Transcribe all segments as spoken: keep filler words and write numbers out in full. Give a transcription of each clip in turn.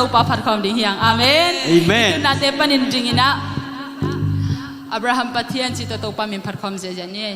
Topa phat khawm ding hi hang. Amen. Amen. Tunate panin dingin ah Abraham Pathian ci tawh Topa min phat khawm ziahziah ni.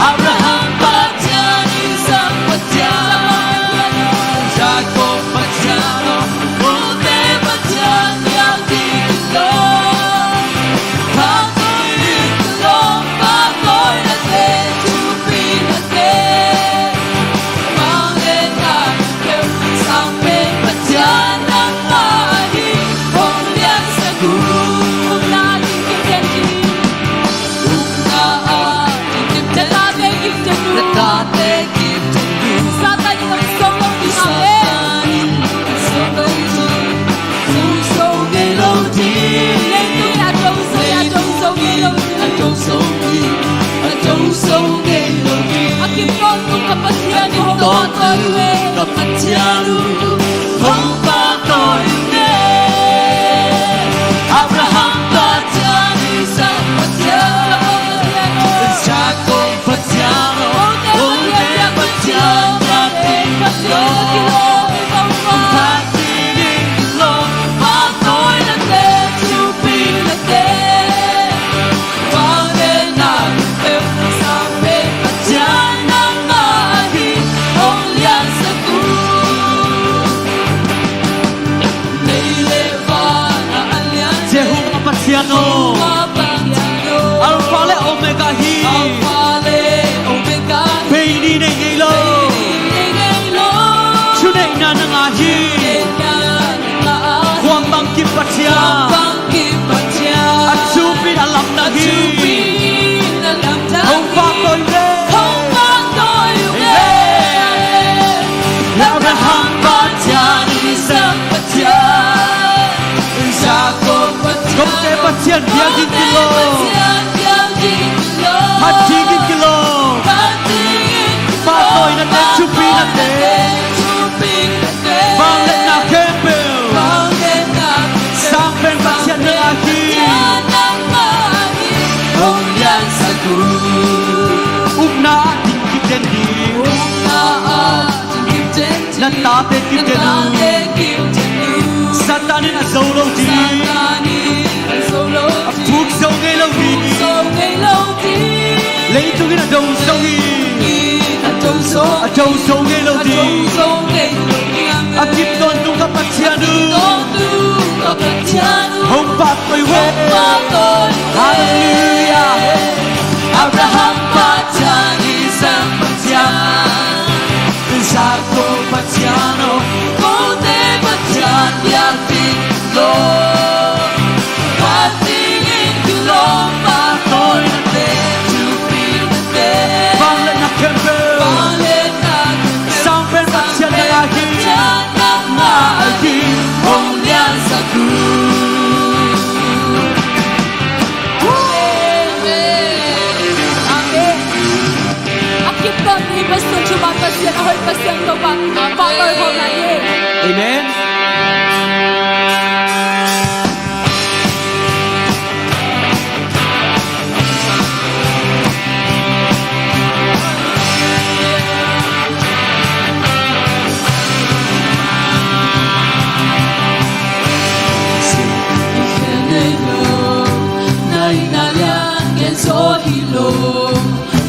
Abraham Pathian, Isak Pathian, Jakob Pathian, Mose Pathian, Abraham Pathian, Isak Pathian, Jakob Pathian, Mose Pathian, Jehovah Pathian aw, Alpha le Omega hi. Pei ni nei ngei lo, thuneihna na ngah hi. Khuam bangkip Pathian, a thupin a lam na hi. Hong pha tawi ve. Amen. Abraham Pathian, Isak Pathian, Jakob Pathian, Mose Pathian, biak ding kilo. Phat ding kilo. Pahtawina te, thupina te, vangliatna khempeuh, Sang Pen Pathian nangmah hi. Upna ah ding kip den ding. Na tate kip den uh. Satan in a zo lo ding. A puk zo ngei lo ding. Leitung in a do zo hi. A do zo ngei lo ding. A kip tawntung ka Pathian uh, hong pahtawi ve. Halleluiah. Abraham Pathian, Isak Pathian, Jakob Pathian aw, Mose Pathian biak ding lo. Phat dingin kilo, pahtawina te, thupina te, vangliatna khempeuh, vangliatna khempeuh, Sang Pen Pathian nangmah hi. Nangmah hi, hong liansak uh. Amen. Amen. A kip tawn ni Pasian thupha, Pasian a hoih, Pasian Topa pahtawi khawm lai hi. Amen.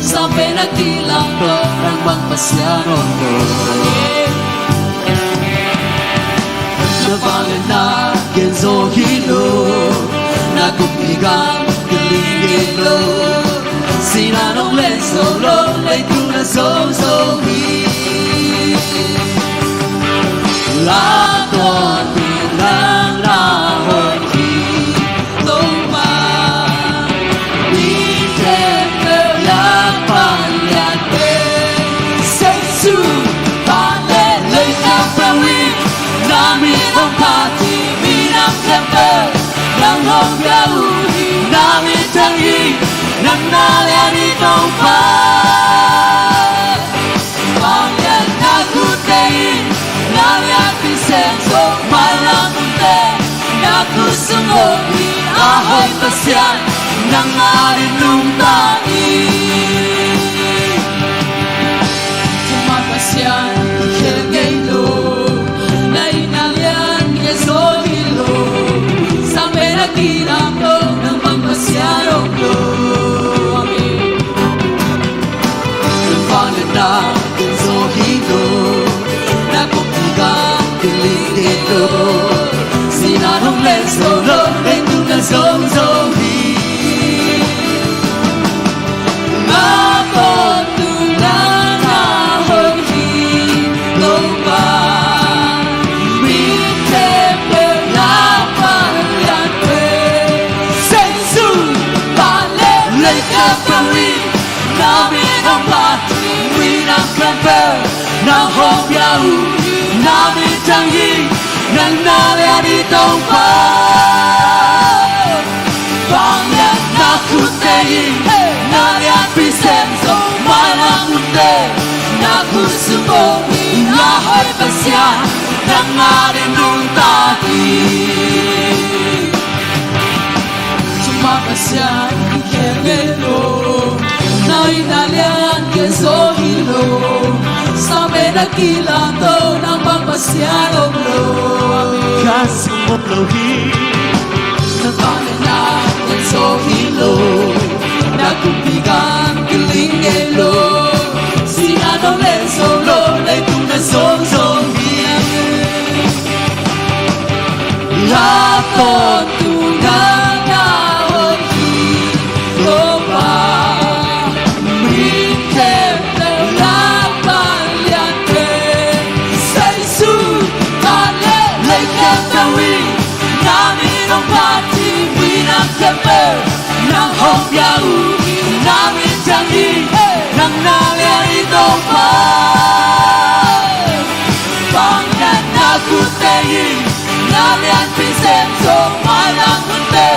Sang Pen a kilang tawh Ram bang Pasian om lo. Na vangliatna gen zo hi lo. Na Kumpi gam kiling ngei lo, sinan hong len zo lo, leitung na zong zo hi. La tawntung nang na hoih hi, Topa. Mi khempeuh lak pan lian pen, Jesu, pan le lei khempeuh in, na min hong phat hi, minam khempeuh nang hong pia uh hi, na min thang hi, nang na lian hi Topa. Vangliatna khutte in, na lianpi sem zo, mailam hunte, na khut sung om hi, a hoih Pasian, nang adingin nungta hi. Topa Pasian, khel ngei lo, na itna lian ngei zo hi lo, sangpen a kilang lo, nang bang Pasian om lo. Amen. Nang vangliatna gen zo hi lo, na kumpi gam kiling ngei lo, sinan hong len zo lo, leitung na zong zo hi. Na tawntung nang na hoih hi, Topa. Mi khempeuh lak pan lian pen, Jesu, pan le lei khempeuh in, na min hong phat hi, minam khempeuh nang hong pia uh hi, na min thang hi, nang na lian hi Topa. Vangliatna khutte in, na lianpi sem zo, mailam hunte, na khut sung om hi, a hoih Pasian, nang adingin nungta hi. Topa Pasian, khel ngei lo, na itna lian gen zo hi lo, sangpen a kilang lo, nang bang Pasian om lo. Amen. Ka sung om lo hi. Nang vangliatna gen zo hi lo, na kumpi gam kiling ngei lo, sinan hong len zo lo, leitung na zong zo hi. La tawntung nang na hoih hi, Topa. Mi khempeuh lak pan lian pen, Jesu, pan le lei khempeuh in, na min hong phat hi, minam khempeuh nang hong pia uh hi, na min thang hi, nang na lian hi Topa. Vangliatna khutte in, na lianpi sem zo, mailam hunte,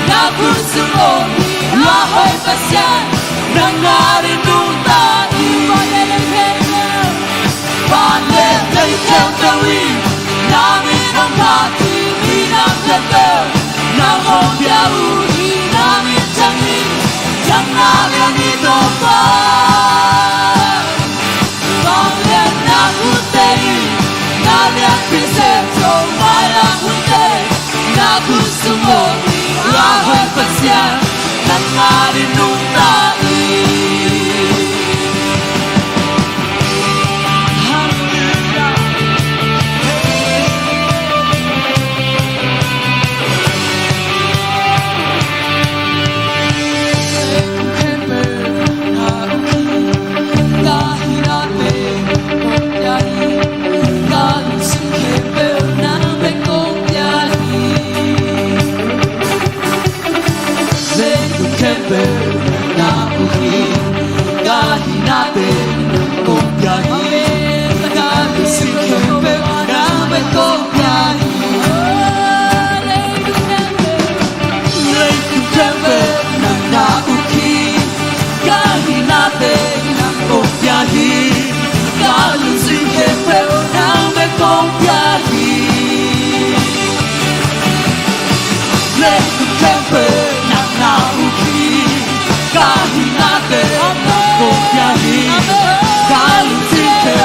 na khut sung om hi, a hoih Pasian, nang adingin nungta hi. Pan le lei khempeuh in, na min hong phat hi, minam khempeuh nang hong pia uh hi, na min thang hi, nang na lian hi Topa. Vangliatna khutte in, na lianpi sem zo, mailam hunte, na khut sung om hi, a hoih Pasian, nang adingin nungta hi. Halleluia. Leitung khempeuh nang na uk hi, ka hihna teng nang kong pia hi, ka lungsim khempeuh nang bek kong pia hi. Leitung khempeuh nang na uk hi, ka hihna teng nang kong pia hi, ka lungsim khempeuh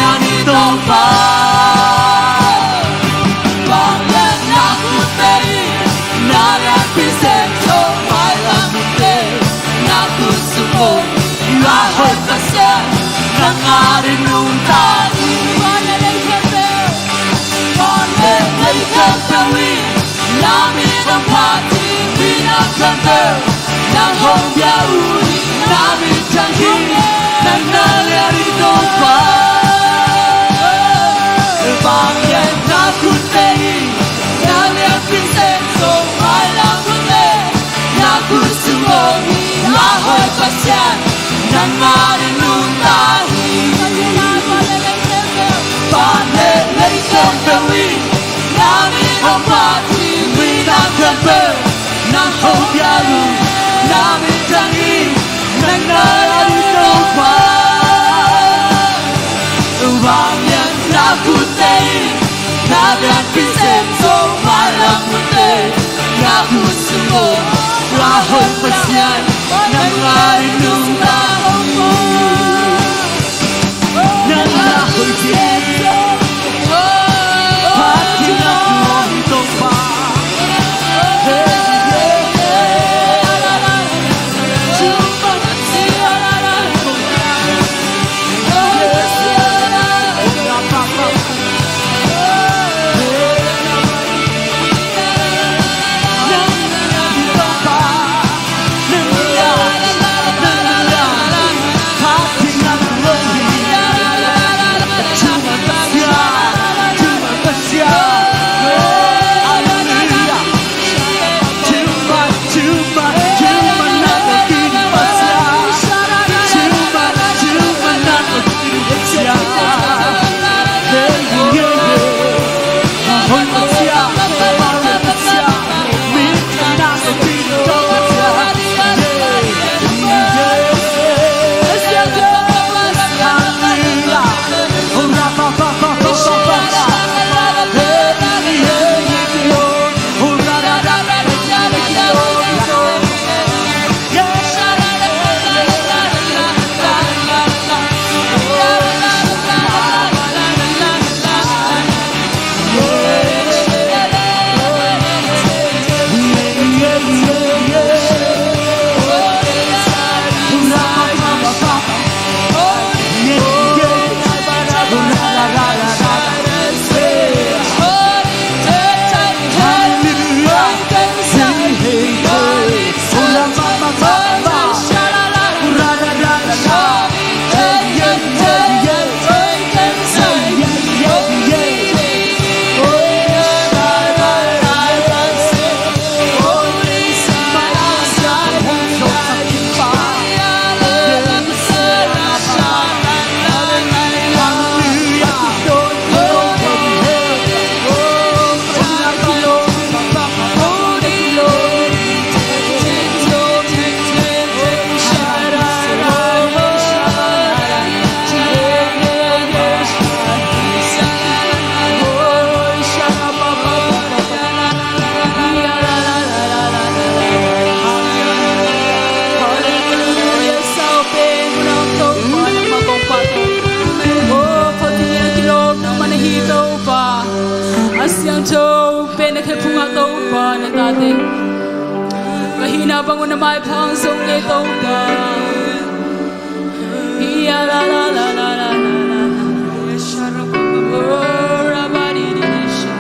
Topa, vanglian na khut teh in, na lianpi sem zo mailam hunte, na khut sung hong, la hoih Pasian, nang ading nungta hi. Vanglian lei khempeuh, vanglian lei khempeuh in, na min hong phat hi, mi na khempeuh nang hong pia uh hi, na min ciang hi, nang na lian hi Topa. Vanglian na khut teh in, na lianpi sem zo mailam hunte, na khut sung hong, la hoih Pasian, nang ading nungta hi. Vanglian lei khempeuh in, na min hong phat hi, mi na khempeuh nang hong pia uh, na min ciang hi, nang na lian hi Topa. Vanglian na khut teh in, na lianpi sem zo mailam hunte, na khut sung hong, la hoih Pasian, nang ading nungta hi. Halleluia, sau pen mu na om Topa, nangmah kong phat hi. O, khuapi a kilawm nangmah na hi Topa. A siangtho pen na khe phung ah Topa na tate ka hihna bang un na maipha hong zong ngei Topa. Ia la la la la la la la. O, rabba di di di sha.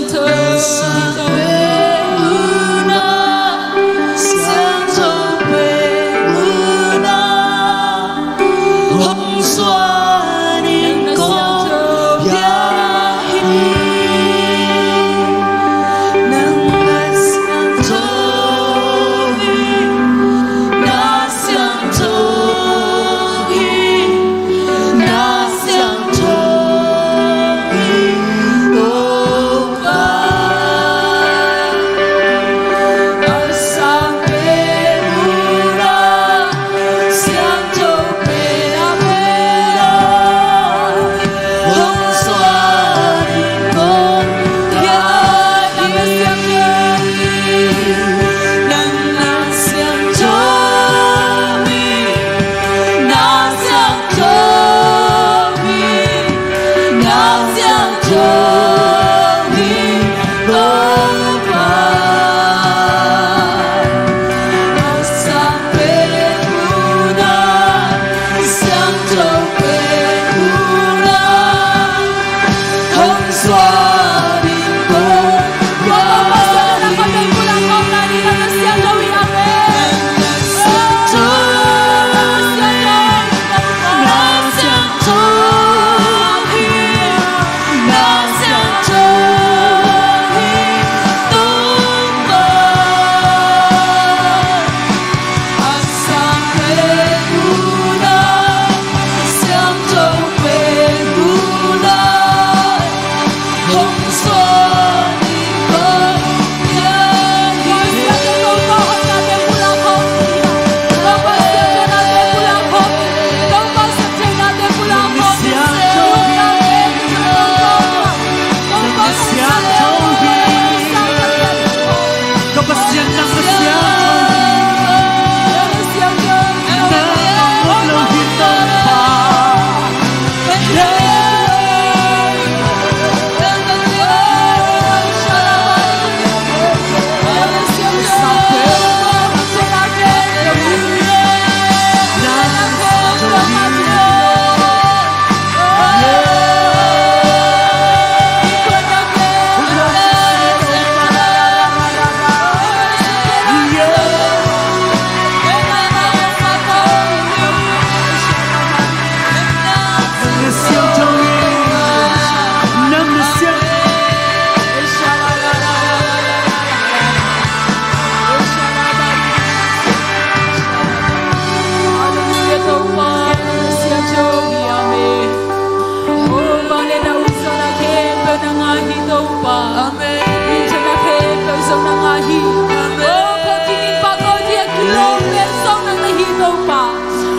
Amen. Amen.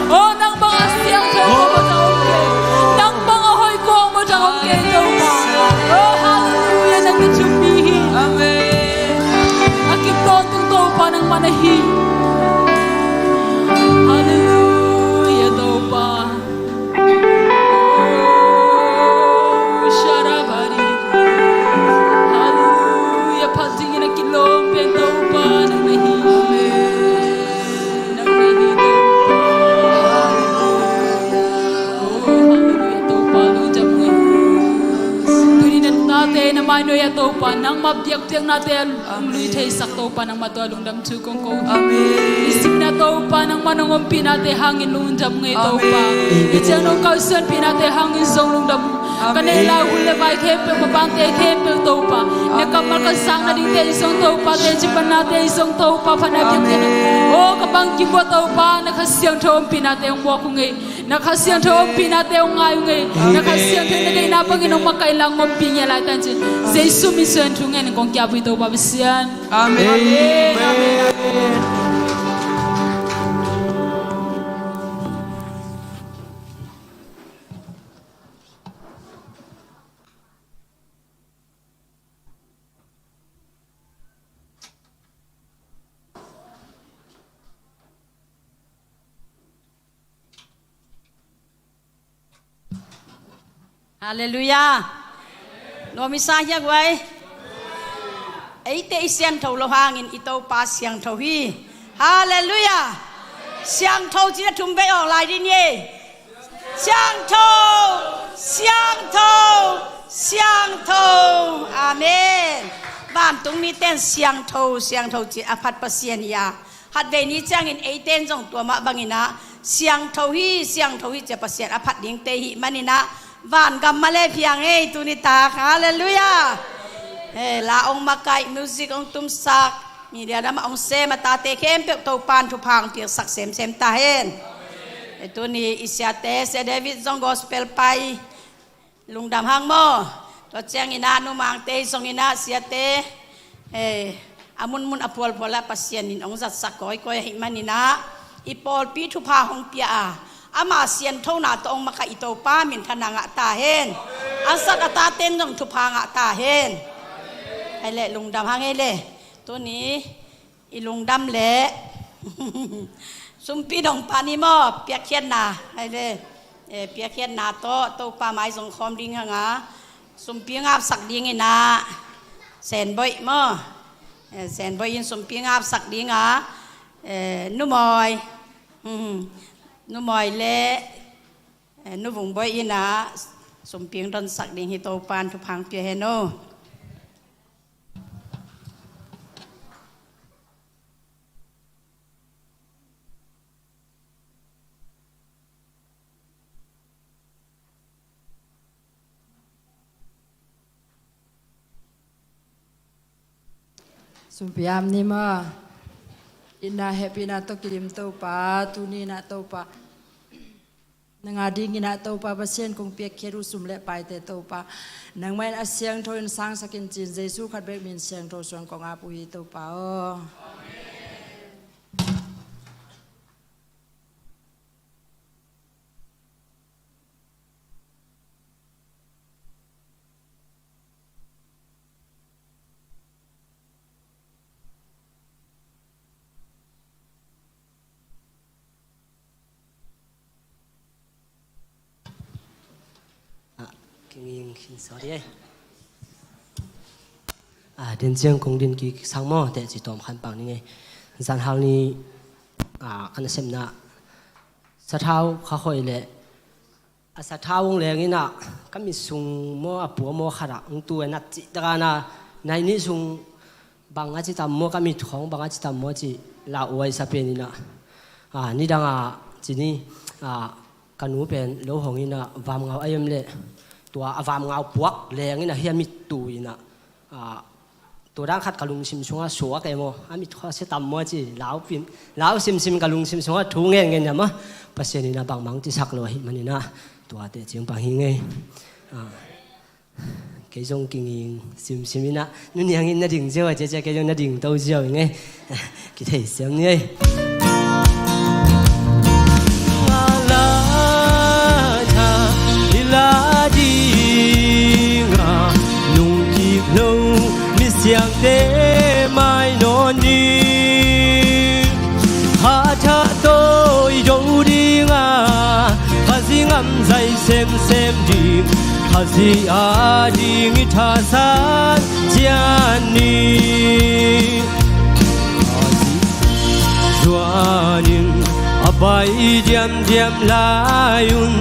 Aw, nang bang a siangtho ko mawk a om kei. Nang bang a hoih ko mawk a om kei, Topa. Aw, halleluiah, nang na thupi hi. Amen. A kim tawntung Topa nangmah na hi. Halleluiah, Topa. Aw, sharabari. Halleluiah, phat dingin a kilawm pen Topa nang na hi. Amen. Nate na mai nuai ah Topa, nangmah biakpiaknate a lunglui theisak Topa, nangmah tawh a lungdam thu kong ko hi. Amen. Nisim ni-in ah Topa, nangmah nong ompihnate hangin lungdam ing ei Topa. Amen. Hih ciang nong kalsuanpihnate hangin zong lungdam ing. Amen. Ka neih lai hun le vai khempeuh, ka pangte khempeuh Topa, na kammal ka zak nadingte in zong Topa, teci pannate in zong Topa, phatna biakpiakna, aw, ka bangkim uah Topa, na Kha Siangtho ompihnate hong muak ung ei. Na Kha Siangtho ompihnate hong ngai ung ei. Na Kha Siangtho in na deihna bangin hong makaih in la, hong ompih ing ei, a laitak in ci-in. Jesu min suang thu ngen in kong ki-ap uh hi Topa Pasian. Amen. Amen. Amen. Halleluiah. Nuam i sa hiam guai? Eite i siangtho loh hangin i Topa siangtho hi. Halleluiah. Siangtho ci-in a thum vei awng lai ding hi. Siangtho, siangtho, Siangtho. Amen. Vantung mite in siangtho, siangtho ci-in a phat Pasian hi a, khatvei ni ciangin eite in zong tua mah bangin ah siangtho hi, siangtho hi ci-a Pasian a phat dingte i hih manin ah vangam mah le pia ing ei tuni tak. Halleluiah. Eh, la hong makaih, music hong tumsak, media lam ah hong sem a tate khempeuh Topa'n thupha hong piaksak semsem ta hen. Eh, tuni i siate, Sia David zong gospel pai, lungdam hang maw. Tua ciangin ah numangte zongin ah siate, eh, a munmun a phualphual ah Pasian in hong zatsak kawikawi ahih manin ah i pawlpi thupha hong pia a, ama sianthona tawh hong makaih i Topa minthanna ngah ta hen. A zat a tate in zong thupha ngah ta hen. Ei le, lungdam hang ei le. Tuni i lungdam leh sumpi dong pan hi maw, piakkhiatna, ei le, eh, piakkhiatna tawh Topa mai zong khawm ding hang a, sumpi ngapsak dingin ah Senboih maw, eh, Senboih in sumpi ngapsak ding a, eh, Nu Mawi, hmm, Nu Mawi le, eh, Nu Vung Boih in ah sumpi hong donsak ding hi. Topa'n thupha hong pia hen aw. Sumpi ngap ni maw. Itna hehpihna tawh kidim Topa, tuni in ah Topa, nang a dingin ah Topa Pasian kong piakkhiat uh sum le paite Topa, nangmah in a siangtho in sangsak in ci-in Jesu khat bek min siangtho suang kong ap uh hi Topa aw. Ah, kinging khin, sorry ei. Ah, din ciang kong din kik sang maw, teci tawm khan pang ni ngei. Zanhal ni, ah, ka nasepna sathau kha khoi leh, a sathau hong leng in ah ka mit sung maw, a pua maw khat ah hong tu a, nat cih tak a, na nai nih sung bang a ci tam maw, ka mit khawng bang a ci tam maw ci lauhuai sa pen in ah, ah, nidang ah ci ni, ah, ka nu pen lo hong in ah, vamngau a om leh tua a vamngau puak leng in ah hih a mit tu in ah, ah, tua dan khat ka lungsim sungah suak e maw, a mit khawng a sia tam maw ci lau pin, lau simsim ka lungsim sungah thu ngen ngen a maw, Pasian in ah bangmah hong cisak lo ahih manin ah, tua teci hong pang hi ngei. Ah, kei zong kinging simsim in ah, Nu Niang in na ding ziau a, cia cia kei zong na ding to ziau hi ngei. Kithei siam ni ei. Ngala tha i la ding a, nungkik lo misiangte mai nawn ni. Kha tha tawi do ding a, Khazih ngam zai semsem ding, Khazih a ding i thasan ciat ni. Khazih zuanin a bai diamdiam lai un,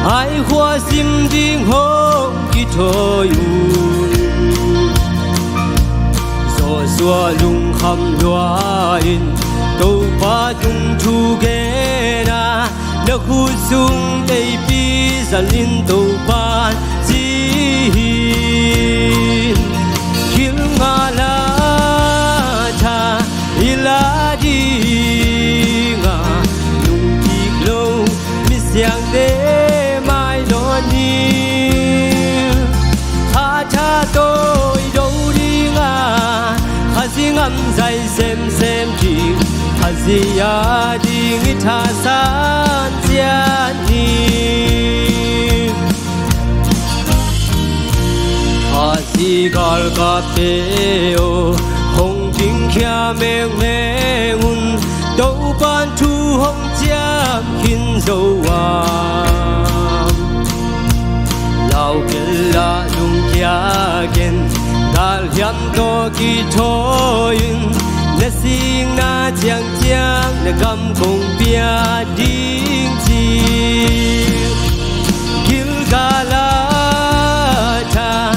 ai khua sim ding hong kithawi un. Zawhzuah lungkham lua in Topa tung thu gen a, na khut sung teipi zalin Topa ci hi. Khil ngala tha i la ding a, nungkik lo misiangte mai nawn ni. Kha tha tawi do ding a, Khazih ngam zai semsem ding, Khazih a ding i thasan ciat ni. Khazih galkapte aw, hong dingkhia mengmeng un, Topa'n thu hong ciam khin zo a. Lau kei la lungkia ken, galhiam tawh kithawi in, na sikna ciangciang na gam kong pia ding ci. Gilgal a tha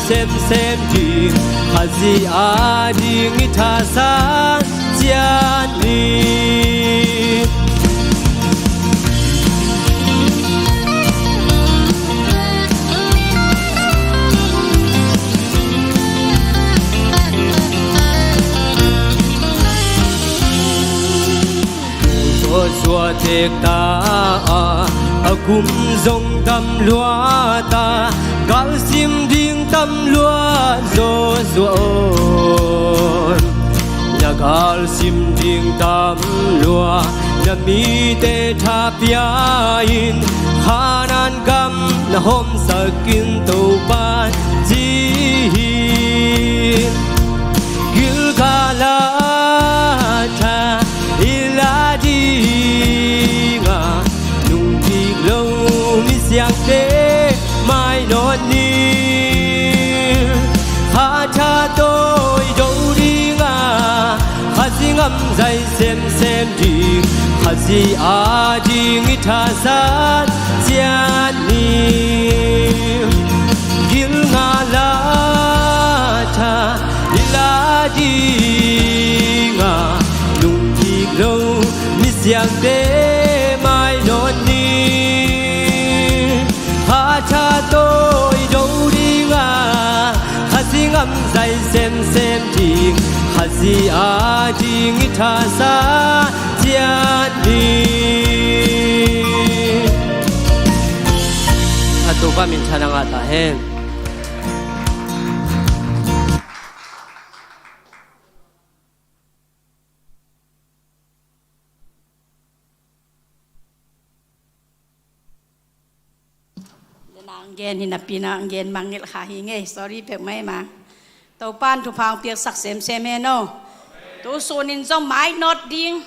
Semsem ding, Khazih ading i thasan ciat ni. Kum suah suah tek ta a, a kum zong tam lua ta, galsim ding tam lua zawzuah aw. Na galsim ding tam lua, na mite tha pia in, Khanaan gam na hawmsak in Topa ci hi. Gilgal ah tha i la ding a, nungkik lo misiangte mainawt ni. Kha tha tawi do ding a, Khazih ngam zai semsem ding, Khazih ading i thasan ciat ni. Gilgal ah tha i la ding a, nungkik lo misiangte mainawt ni. Kha tha tawi do ding a, Khazih ngam zai semsem ding, Khazih ading i thasan ciat ni. A Topa minthanna ngah ta hen. Nang gen hi napi, nang gen mangngilh kha hi ngei, sorry peuhmah hi ma. Topan thupha hong piaksak semsem hen aw. Tu sunin zong mainawt ding,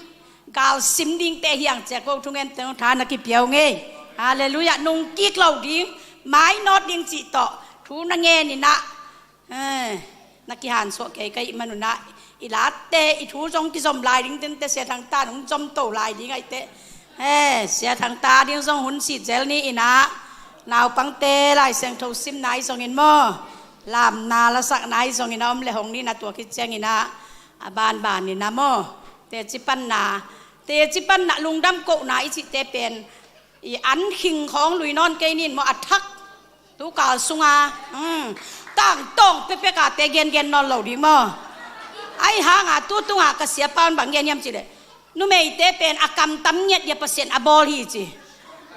galsim dingte hi hang ci-a ko thungen teng tha na kipia uh ngei. Halleluiah. Nungkik lo ding, mainawt ding cih tawh thu na ngen in ah, eh, na kihansuah kei ka hih manun ah, i latte i thu zong kizom lai ding tente, Sia Thang Tan hong zom to lai ding ahih teh, eh, Sia Thang Ta ding zong hun sit zel ni in ah, naupangte Lai Siangtho simna ahi zongin maw, lamna lasakna ahi zongin a om le hong ni in ah, tua khit ciangin ah a banban in ah maw, teci panna, teci panna, lungdam kohna i cihte pen i an khing khawng lui nawn kei ni in maw, a thak tu kal sunga, um, tangtawng pekpek a te gengen nawn lo ding maw? Ahi hanga tu tunga ka siapa un bang gen hiam cih leh, numeite pen a kam tam ngiat dia Pasian a bawl hi ci.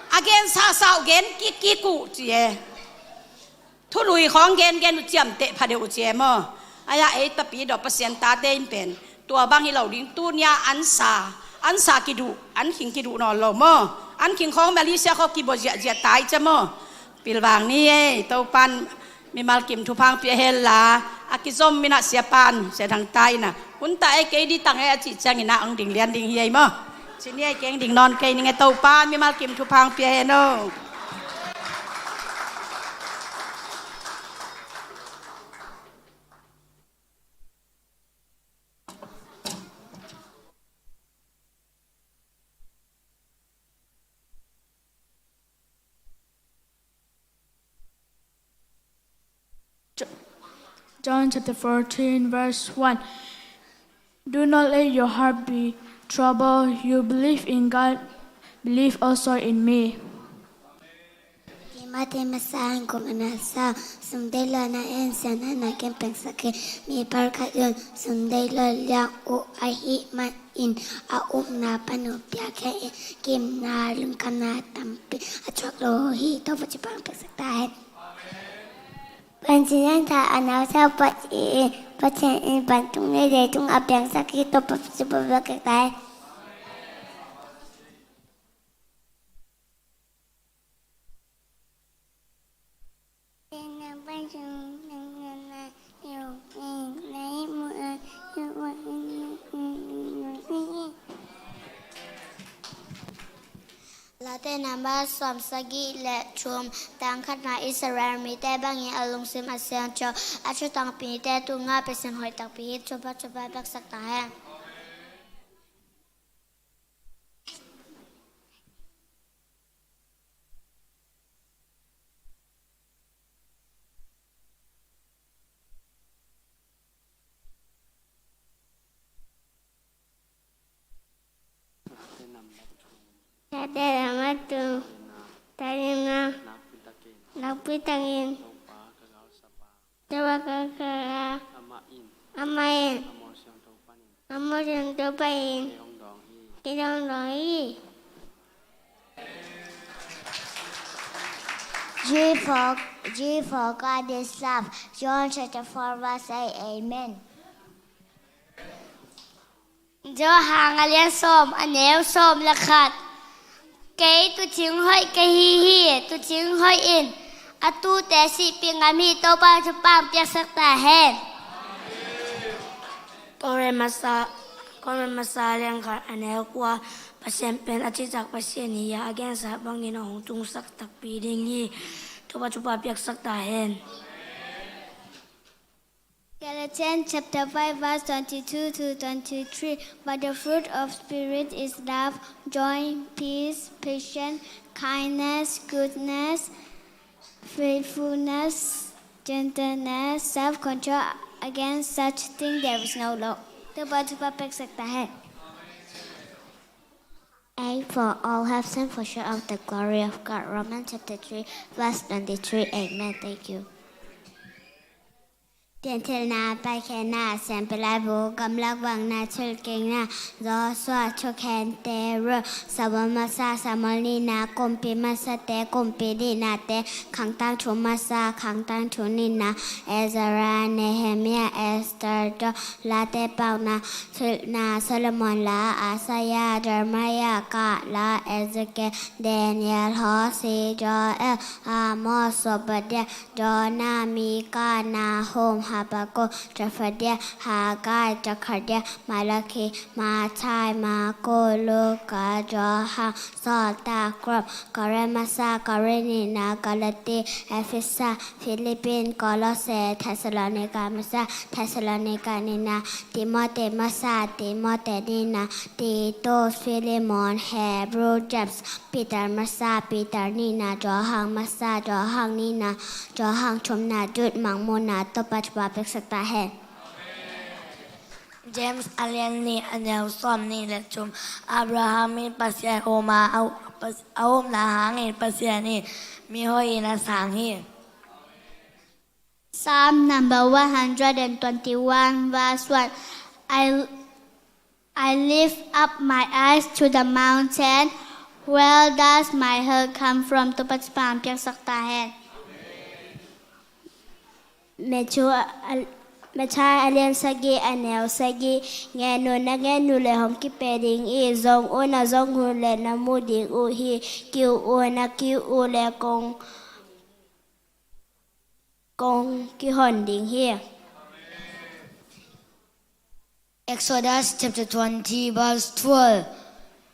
A gen sasa uh gen kikkik uh ci e. Thului khawng gengen uh ciamteh pha deuh uh ci e maw? Ahi a ei Tapidaw Pasian tate in pen tua bang hi lo ding, tunia an sa, an sa kiduh, an khing kiduh nawn lo maw? An khing khawng Malaysia khawng kibua ziahziah ta hi ci e maw? Pilvang ni ei, Topan mimal kim thupha hong pia hen la, a kizom in ah siapan, Sia Thang Ta in ah, hun ta ei, kei ding tang ei a cih ciangin ah hong ding lian ding hi ei maw? Ci ni ei, kei hong ding nawn kei ning ei, Topan mimal kim thupha hong pia hen aw. Jo-, John chapter fourteen, verse one. Do not let your heart be troubled. You believe in God, believe also in me. Timothy masa in kum a na sa, sum deih lo na en sian na na ken pengsak hi. Mi pal khat un sum deih lo liang uh ahih man in a upna pan uh piakhia in, gimna lungkhamna tampi a thuak lo hi. Topa thupha pengsak ta hen. Pancin in tha a nau sa Pathian in, Pathian in vantung le leitung a piangsak hi. Topa thupha pengsak ta hen. Late nambat sawm sagih le thum, tang khatna, Israel mite bangin a lungsim a siangtho, a thutangpite tungah Pasian hoih takpi hi. Thupha, thupha peksak ta hen. Te lama tu. Talina. Nakpi takin. Topa kakala. Amah in. Amah siang Topa in. Kidong dong hi. G for, G for God is love. John chapter four verse eight. Amen. Johan a lian sawm, a neu sawm le khat. Kei tuucing hoih ka hi hi, tuucing hoih in a tuute sihpih ngam hi. Topa thupha piaksak ta hen. Korin masa, Korin masa lian khat, a neu kua. Pasian pen a cihtak Pasian hi a, a gensa bangin a hong tungsak takpi ding hi. Topa thupha piaksak ta hen. Galatians chapter five, verse twenty-two to twenty-three. But the fruit of Spirit is love, joy, peace, patience, kindness, goodness, faithfulness, gentleness, self-control. Against such things there is no law. Topa thupha piaksak ta hen. Eight, for all have sinned, fall short of the glory of God. Romans chapter three, verse twenty-three. Amen. Thank you. Pianthilna, paikhiatna, siampi laibu, gamlak vakna, thilkikna, Joshua, thukhente, Ruth, Samuel masa, Samuel nihna, Kumpi masate, Kumpi nihnate, Khangtangthu masa, Khangtangthu nihna, Ezra, Nehemiah, Esther, Job, Late pauna, Thuhilhna, Solomon la, Isaiah, Jeremiah, Kahla, Ezekiel, Daniel, Hosea, Joel, Amos, Obadiah, Jonah, Micah, Nahum, Habakkuk, Zephaniah, Haggai, Zechariah, Malachi, Matthai, Marku, Luka, Johan, Sawltak, Rom, Korin masa, Korin nihna, Galati, Efesa, Philippi, Kolose, Thessalonika masa, Thessalonika nihna, Timoti masa, Timoti nihna, Titus, Filemon, Hebru, James, Peter masa, Peter nihna, Johan masa, Johan nihna, Johan thumna, Jude, Mangmuhna. Topa thupha piaksak ta hen. James a lian nih, a neu sawmnih le thum. Abraham in Pasian um a, a, a upna hangin Pasian in mihoihin a sang hi. Psalm number one hundred and twenty-one, verse one. I, I lift up my eyes to the mountain. Where does my help come from? Topa thupha piaksak ta hen. Matthew a, Matthai a lian sagih, a neu sagih. Ngen un, na ngen uh leh hong kipia ding hi. Zong un, na zong uh leh na mu ding uh hi. Kiu un, na kiu uh leh kong, kong kihon ding hi. Exodus chapter twenty, verse twelve.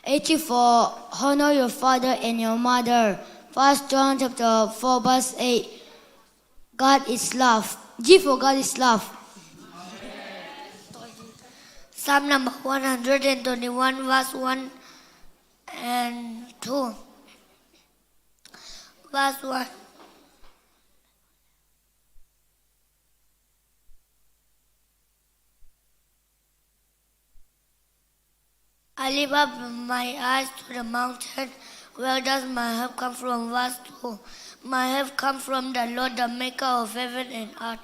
Eighty-four, honor your father and your mother. First John chapter four, verse eight. God is love. G for God is love. Psalm number one hundred and twenty-one, verse one and two. Verse one. I lift up my eyes to the mountain. Where does my help come from? Verse two. My help comes from the Lord, the maker of heaven and earth.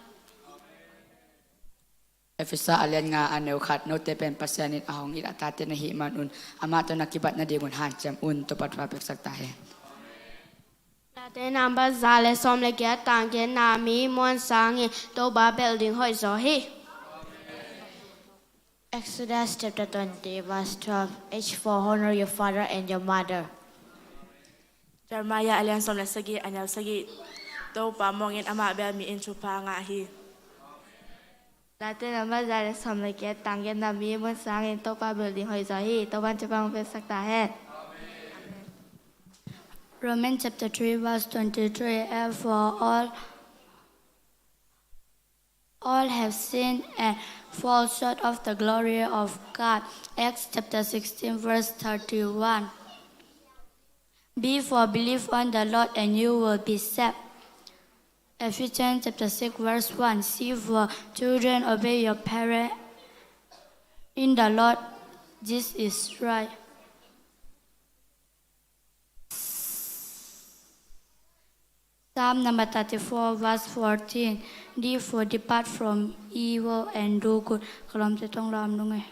Efesa a lian nga, a neu khat. Note pen Pasian in a hong it a tate na hih manun, amah tawh na kibat nadingun hanciam un. Topa thupha piaksak ta hen. Late number za le sawm le giat, tang giatna. Mi muan sangin Topa belh ding hoih zaw hi. Exodus chapter twenty, verse twelve. H for honor your father and your mother. Jeremiah a lian sawm le sagih, a neu sagih. Topa muangin amah bel mi in thupha ngah hi. Late number za le sawm le giat, tang giatna. Mi muan sangin Topa belh ding hoih zaw hi. Topa in thupha hong piaksak ta hen. Romans chapter three, verse twenty-three. Therefore all, all have sinned and fall short of the glory of God. Acts chapter sixteen, verse thirty-one. Be for believe on the Lord and you will be saved. Ephesians chapter six, verse one. See, for children, obey your parents in the Lord. This is right. Psalm number thirty-four, verse fourteen. Therefore, depart from evil and do good. Ka lawmte tawh lam nung e.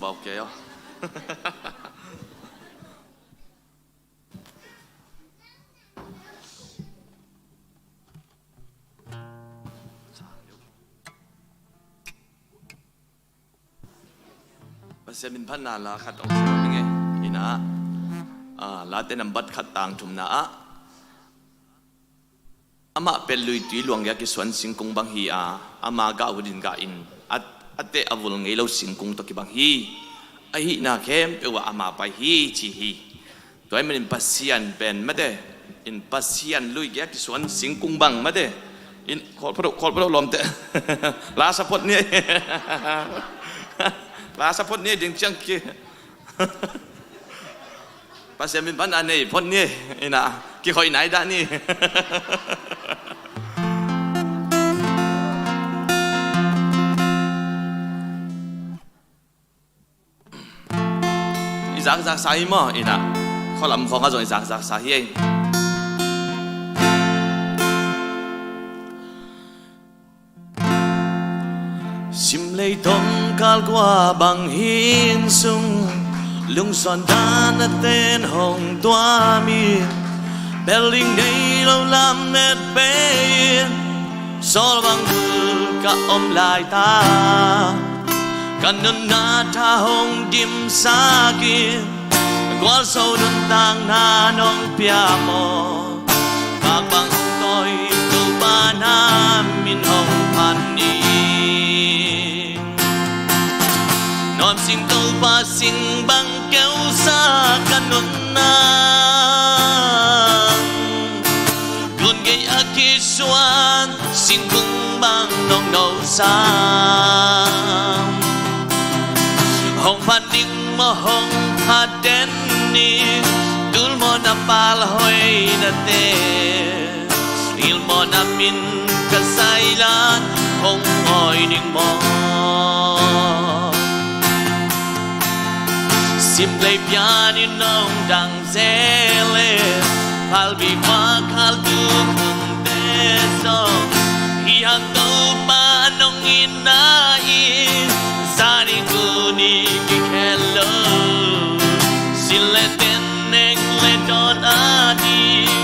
Pau kei aw. Pasian min phatna la khat ong sim ning e. Ina, ah, Late nambat khat tang thumna ah, amah pen luitui luang gei a kisuan singkung bang hi a, ama gah uh din gah in a, a teh a vul ngei lo singkung tawh kibang hi. Ahihna khempeuh ah ama pai hi ci hi. Tua ahih manin Pasian pen mate, in Pasian lui gei a kisuan singkung bang mate, in kholpado kholpado lawmte. La sa phot ni. La sa phot ni ding ciang ki. Pasian min pan a nei phot ni. Ina, kikhoih nai dah ni. I zakzak sa hi maw, ina, khualam khawng ah zong i zakzak sa hi ei. Simlei tongkal kua bang hin sung, lungsuan dan a ten hong tuam in, bel ding nei lo lam et pe in, sawl bang bul ka om lai ta. Ka nunna tha hong dimsak in, gualzo nuntakna nong pia maw. Kak bang hong tawi Topa na min hong phat ning. Nuam sing Topa sing bang keusa ka nunna. Gun gei a kisuan singkung bang nong no sam. Hong phat ning maw, hong phat den ning, tul maw na pal hoih na te. Ngil maw na min ka zai lan, hong awi ning maw. Simlei pian in nong dang zel e, phalbi khua khal tu khun te zong, hi hang Topa nong itna in, zan in tuni kikhel lo. Sin le ten, nek le dawn a ding,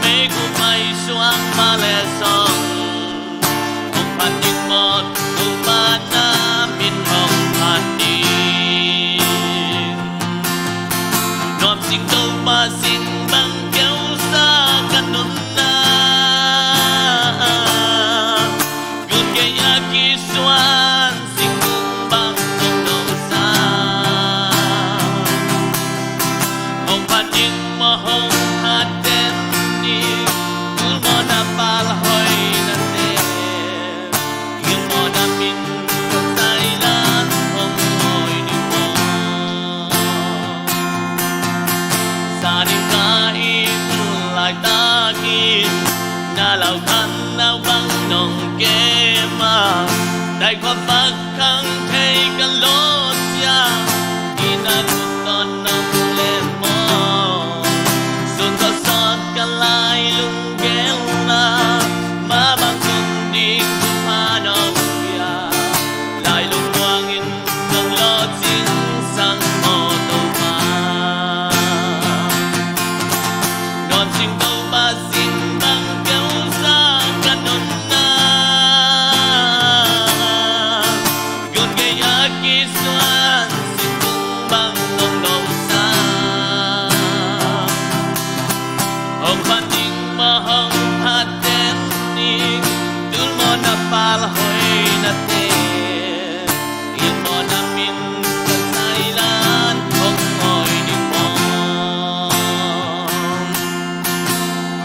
meikup mai suang mah le zong, hong phat ding maw, Topa na min hong phat ding. Nuam sing Topa sing bang keusa ka nunna. Gun gei a kisuan singkung bang nong no sam. Hong phat ding maw, hong phat den ding, tul maw na pal hoih na te. Ngil maw na min ka zai lan, hong awi ning maw. Sa ding ka it laitak in, na lau khan nau bang nong kem a, dai khua vak khang thei ka lawh sia, inn a kut tawn nong lem maw. Sun tawh sawt ka lai lung gel na, mah bang tung ding thupha nong pia, lai lungmuang in nong lawh cingsang maw Topa. Nuam sing Topa sing bang keusa ka nunna. Gun gei a kisuan singkung bang nong no sam. Hong phat ding maw, hong phat den ding, tul maw na pal hoih na te. Ngil maw na min ka zai lan, hong awi ning maw.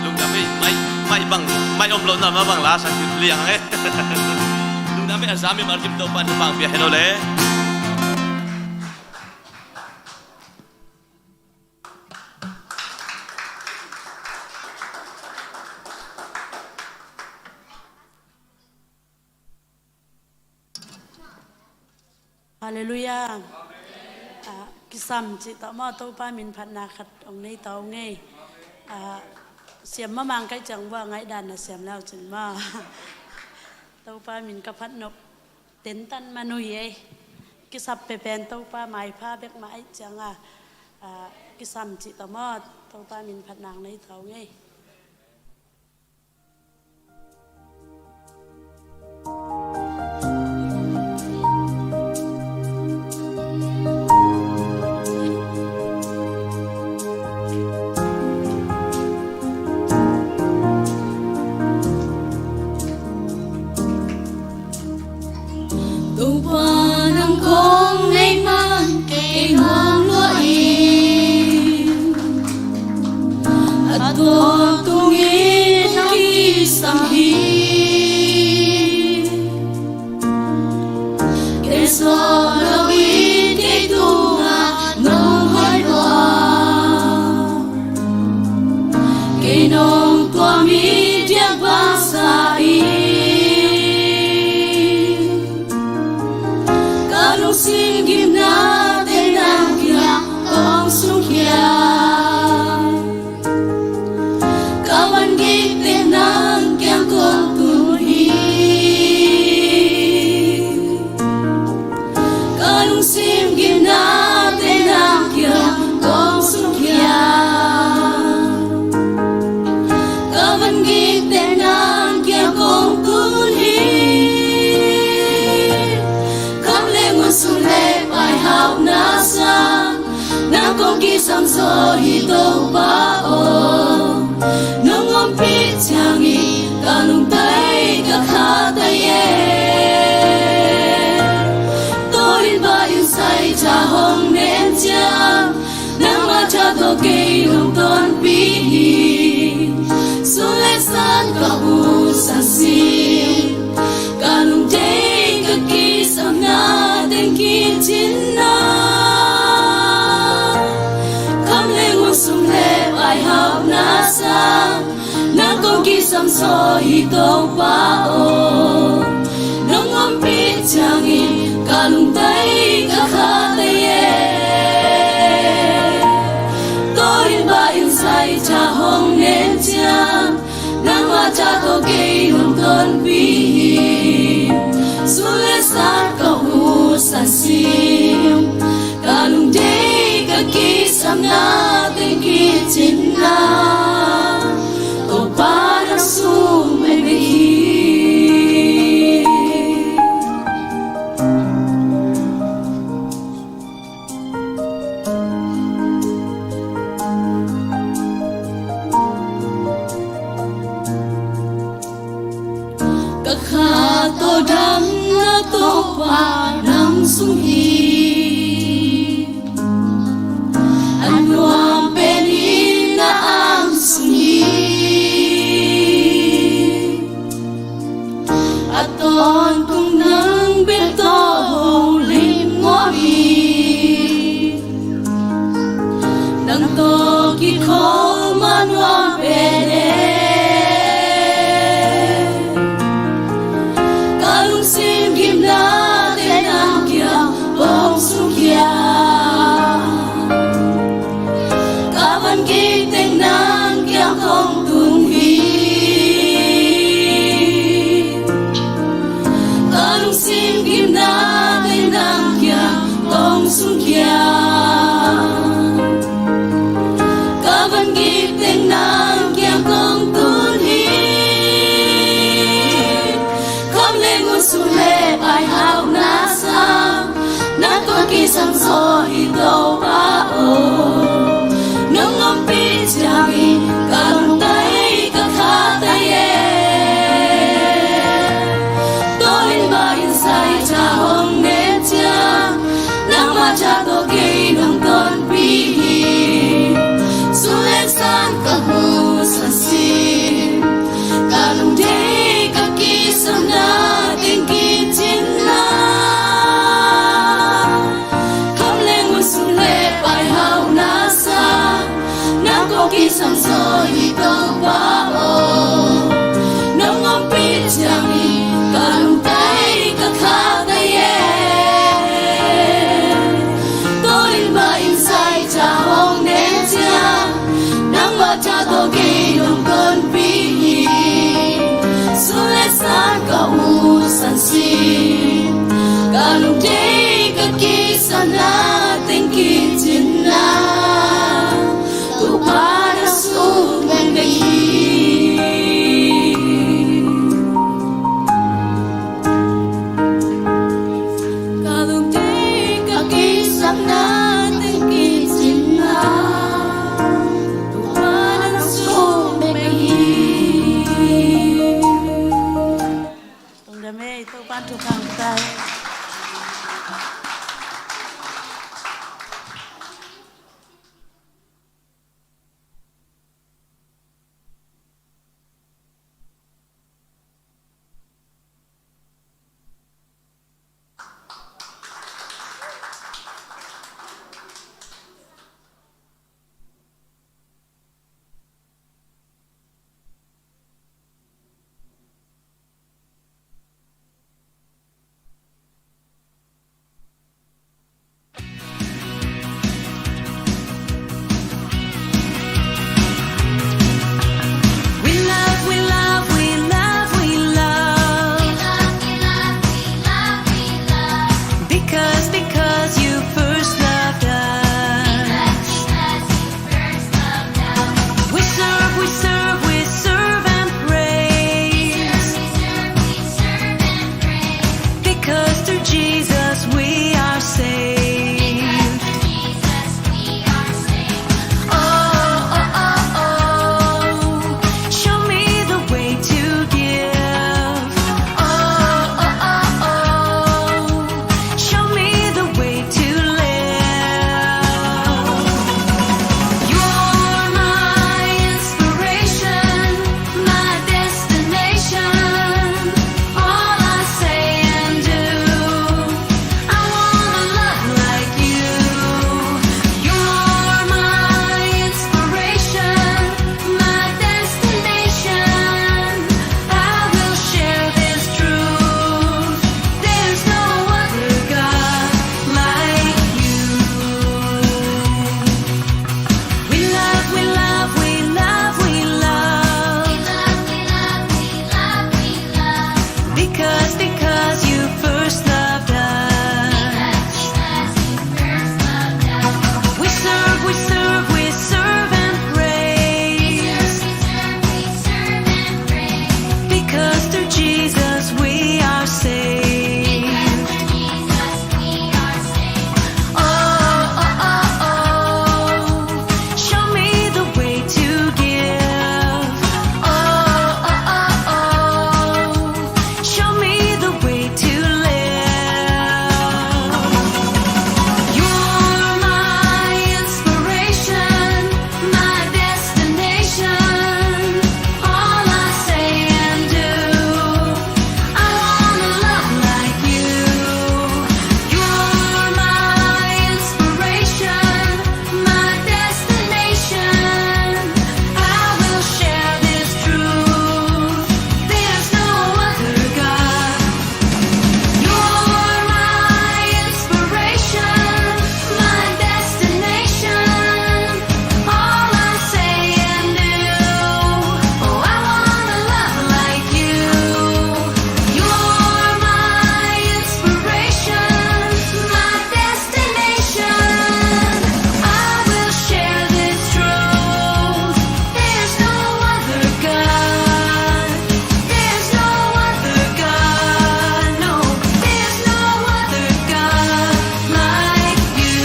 Lungdam ei, mai, mai bang, mai om lo na mah bang la sa liang e. Lungdam ei, a zam i malkim Topa in thupha pia hen aw le. Halleluiah. Ah, kisam cih tawh maw, Topa min phatna khat ong nei ta ung ei. Ah, siam mamang kai ciang bua ngaihdan na siam lau cin maw. Topa min ka phat nop tentan man uh hi ei. Kisap pen Topa maipha bek mah ahih ciangin, ah, kisam cih tawh maw, Topa min phatna nei ta ung ei. Topa nang kong neih man kei nuam lua ing, a tawntung in nang kisam hi. Kei sawt lo in kei tungah nong hoih lua, kei nong tuam in diak bangsa in, ka lungsim gimnate nang kiang kong sungkhia, ka van gikte nang kiang kong tun hi. Ka lungsim gimnate nang kiang kong sungkhia, ka van gikte nang kiang kong tun hi. Kham le ngun, sum le pai, hauhna sang nang kong kisam zaw hi Topa aw. Nong ompih ciangin ka lungtai ka khatai e. Tawlin ba in sai tha hong nem ciang, nangma tha tawh kei nong tonpih hi. Sun le sat ka husan sin, ka lungteng ka kisamna teng kicin na. Kham le ngun, sum le pai, hauhna sang nang kong kisam zaw hi Topa aw. Nong ompih ciangin ka lungtai ka khatai e. Tawlin ba in sai tha hong nem ciang, nangma tha tawh kei nong tonpih hi. Sun le sat ka husan sin, ka lungteng ka kisamna teng kicin na. Topa nang sum en hi. Ka kha tawh damna Topa nang sung hi. A nuam pen in na ang sung hi. A tawntung nang bek tawh holim nuam hi. Nang tawh kikhawm a nuam pen e. Ka lungsim gimnate nang kiang kong sungkhia, ka van gik teng nang kiang kong tun hi. Ka lungsim gimnate nang kiang kong sungkhia, ka van gik teng nang kiang kong tun hi. Kham le ngun, sum le pai, hauhna sang nang kong kisam zaw hi Topa aw. Nong ompih ciangin ka lungtai ka khatai e. Tawlin ba in sai tha hong nem ciang, nangma tha tawh kei nong tonpih hi. Sun le sat ka husan sin, ka lungteng ka kisamna teng kicin na. Kham le ngun, sum le pai, hauhna sang nang kong kisam zaw hi Topa aw. Nong ompih ciangin ka lungtai ka khatai e. Tawlin ba in sai tha hong nem ciang, nangma tha tawh kei nong tonpih hi. Sun le sat ka husan sin, ka lungteng ka ki Na teng kicin na, Topa na sung bek hi. Ka lungtang ka kisapna teng kicin na, Topa na sung bek hi. Tung dam e, Topa'n thupha hong pia ta hen. We love, we love, we love, we love. Because, because you first loved us. We serve, we serve, we serve and praise. Because through Jesus we are saved. Oh, oh, oh, oh. Show me the way to give. Oh, oh, oh, oh. Show me the way to live. You're my inspiration, my destination. All I say and do, I wanna love like you. You're my inspiration, my destination. I will share this truth. There's no other God like you. We love, we love, we love, we love. Because, because you first loved us. We serve, we serve, we serve and praise. Because through Jesus we are saved. Oh, oh, oh, oh. Show me the way to give. Oh, oh, oh, oh. Show me the way to live. You're my inspiration, my destination. All I say and do, I wanna love like you. You're my inspiration, my destination. I will share this truth. There's no other God. You're my inspiration, my destination. All I say and do, oh, I wanna love like you. You're my inspiration, my destination. I will share this truth. There's no other God. There's no other God. No, there's no other God like you.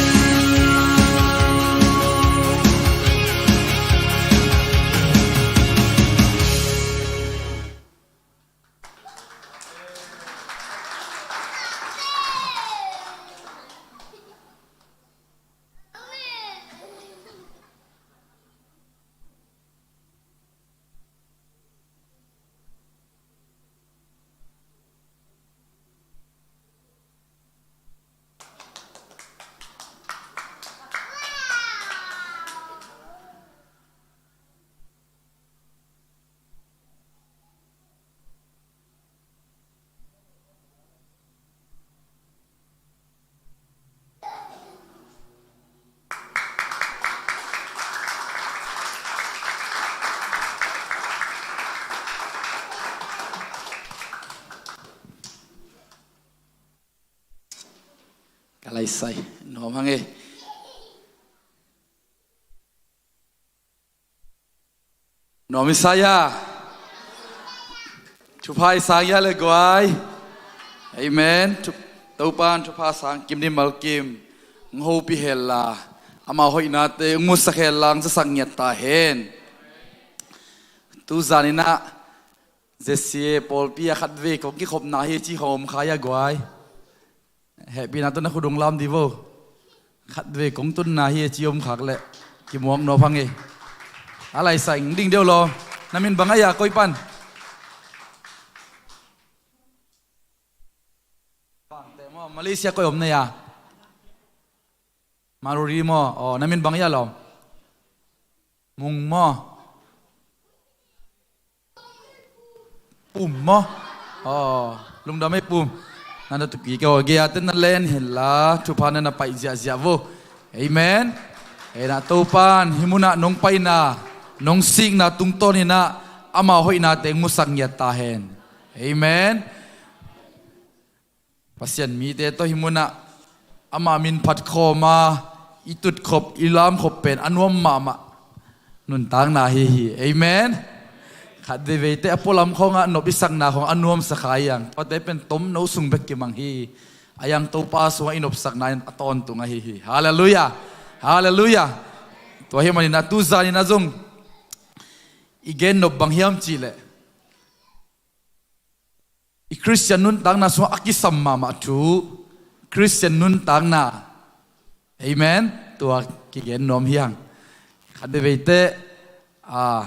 Ka laisai, Nuam hang e. Nuam i sa ia. Thupha i sang ia le guai. Amen. Thu-, Topan thupha sang kim ni malkim. Ng hopih hel la, ama hoihnate ng musak hel la, ng zasak ngiat ta hen. Tu zaninah Z C A pawlpi a khatvei kong kikhopna hi ci khawm kha ia guai. Hehpihna tawh na khut ung lam di vo. Khatvei kong tunna hi ci om khak leh kimuak nuam hang e. A laisa ing ding deuh law. Na min bang a ia koi pan? Bangte maw, Malaysia koi om na ia? Maruri maw? Aw, na min bang ia law? Mung maw? Pum maw? Aw, lungdam ei Pum. Na na tuki ka aw gei a ten na len hen la thupha na na paih ziahziah vo. Amen. Ena Topan hih munah nong paina, nong sikna tungtawninah ama hoihnate ng musak ngiat ta hen. Amen. Pasian mite tawh hih munah ama min phat khawma i tutkhop i lamkhop pen a nuam mahmah nuntakna hi hi. Amen. Khat veiveite a pualam khawngah nop i sakna khawng a nuamsa kha iang tuate pen tomno sung bek kimang hi. A iang Topa sungah i nopsakna in a tawntung ahi hi. Halleluiah. Halleluiah. Tua hih maninah tu zaninah zong i gen nop bang hiam cihleh i Khristian nuntakna sungah a kisam mahmah thu, Khristian nuntakna. Amen. Tua kigen nuam hiang. Khat veiveite a,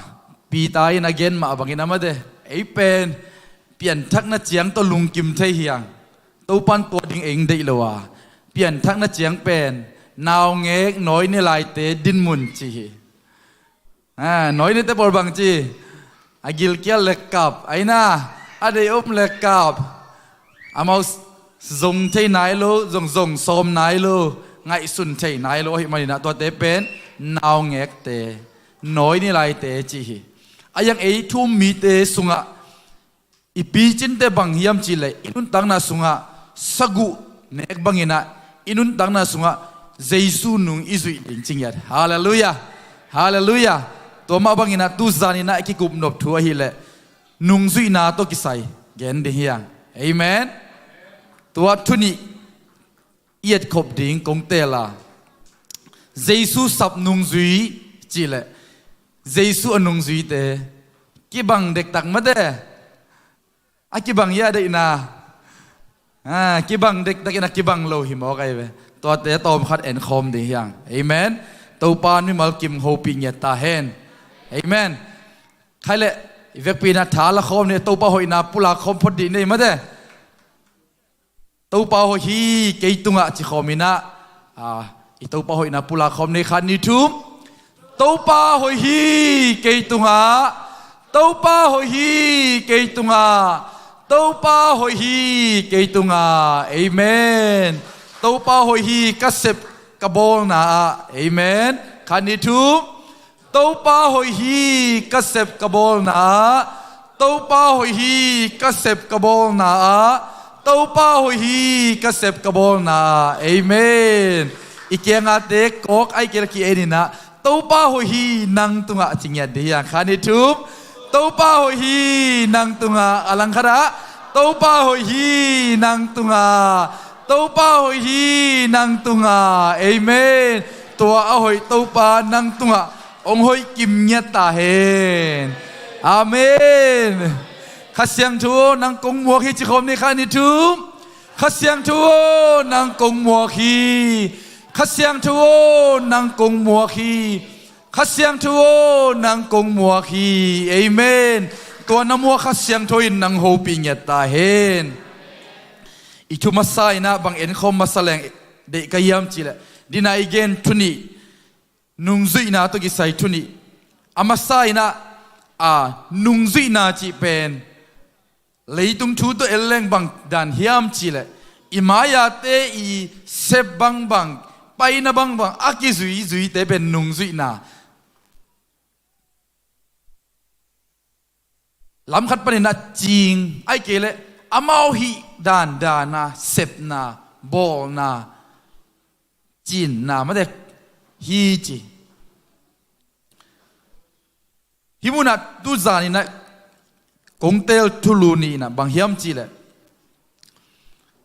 Peter in a gen mah bangin a mate ei pen pianthakna ciang tawh lungkim thei hiang. Topan tua ding ei deih lo a, pianthakna ciang pen naungek nawi ne laite dinmun ci hi. Nawi nite pawl bang ci? A gilkial le kap, aina a dei om le kap. Amau zong thei nai lo, zong zong sawm nai lo, ngaihsun thei nai lo ahih maninah tuate pen naungekte, nawi ne laite ci hi. A iang ei thu-um mite sungah i picinte bang hiam cihleh i nuntakna sungah saguh nek banginah i nuntakna sungah Jesu nung i zuih ding ci ngiat. Halleluiah. Halleluiah. Tua mah banginah tu zaninah i kikupnop thu ahileh nungzuihna tawh kisai gen ding hiang. Amen. Tua thu nih i etkhop ding kong teel a, Jesu sap nungzui cihleh Jesu a nungzuite kibang dektak mate. A kibang ia deihna, a kibang dektakin a kibang lo hi mawk ahi ve. Tuate tawmkhat enkhawm ding hiang. Amen. Topa mimal kim hopih ngiat ta hen. Amen. Khaileh i vekpi inah tha la khawm ni, Topa hoihna pulak khawm phot dih nei mate. Topa hoih hi kei tungah ci khawm inah, a, i Topa hoihna pulak khawm ni, khat ni thum. Topa hoih hi kei tungah. Topa hoih hi kei tungah. Topa hoih hi kei tungah. Amen. Topa hoih hi ka sep ka bawlna ah. Amen. Khat ni thum. Topa hoih hi ka sep ka bawlna ah. Topa hoih hi ka sep ka bawlna ah. Topa hoih hi ka sep ka bawlna ah. Amen. I kiangate kawk ahi kei la ki-en inah Topa hoih hi nang tungah ci ngiat dih hiang. Khat ni thum. Topa hoih hi nang tungah. A langkhatah Topa hoih hi nang tungah. Topa hoih hi nang tungah. Amen. Tua a hoih Topa nang tungah hong hoih kim ngiat ta hen. Amen. Kha Siangtho aw, nang kong muak hi ci khawm ni, khat ni thum. Kha Siangtho aw, nang kong muak hi. Kha Siangtho aw, nang kong muak hi. Kha Siangtho aw, nang kong muak hi. Amen. Tua na muak Kha Siangtho in nang hopih ngiat ta hen. I thu masa inah bang enkhawm masa leng deih ka hiam cihleh, dina i gen thu nih, nungzuihna tawh kisai thu nih. A masa inah, a, nungzuihna cih pen leitung thu tawh en leng bang dan hiam cihleh, i mai-ate i sep bangbang, paina bangbang a kizuizuite pen nungzuihna. Lamkhat paninah cing ahi kei leh amau hih dandana, sepna, bawlna, cinna mate hi ci. Hih munah tuzan inah kong teel thulu nih inah bang hiam cihleh,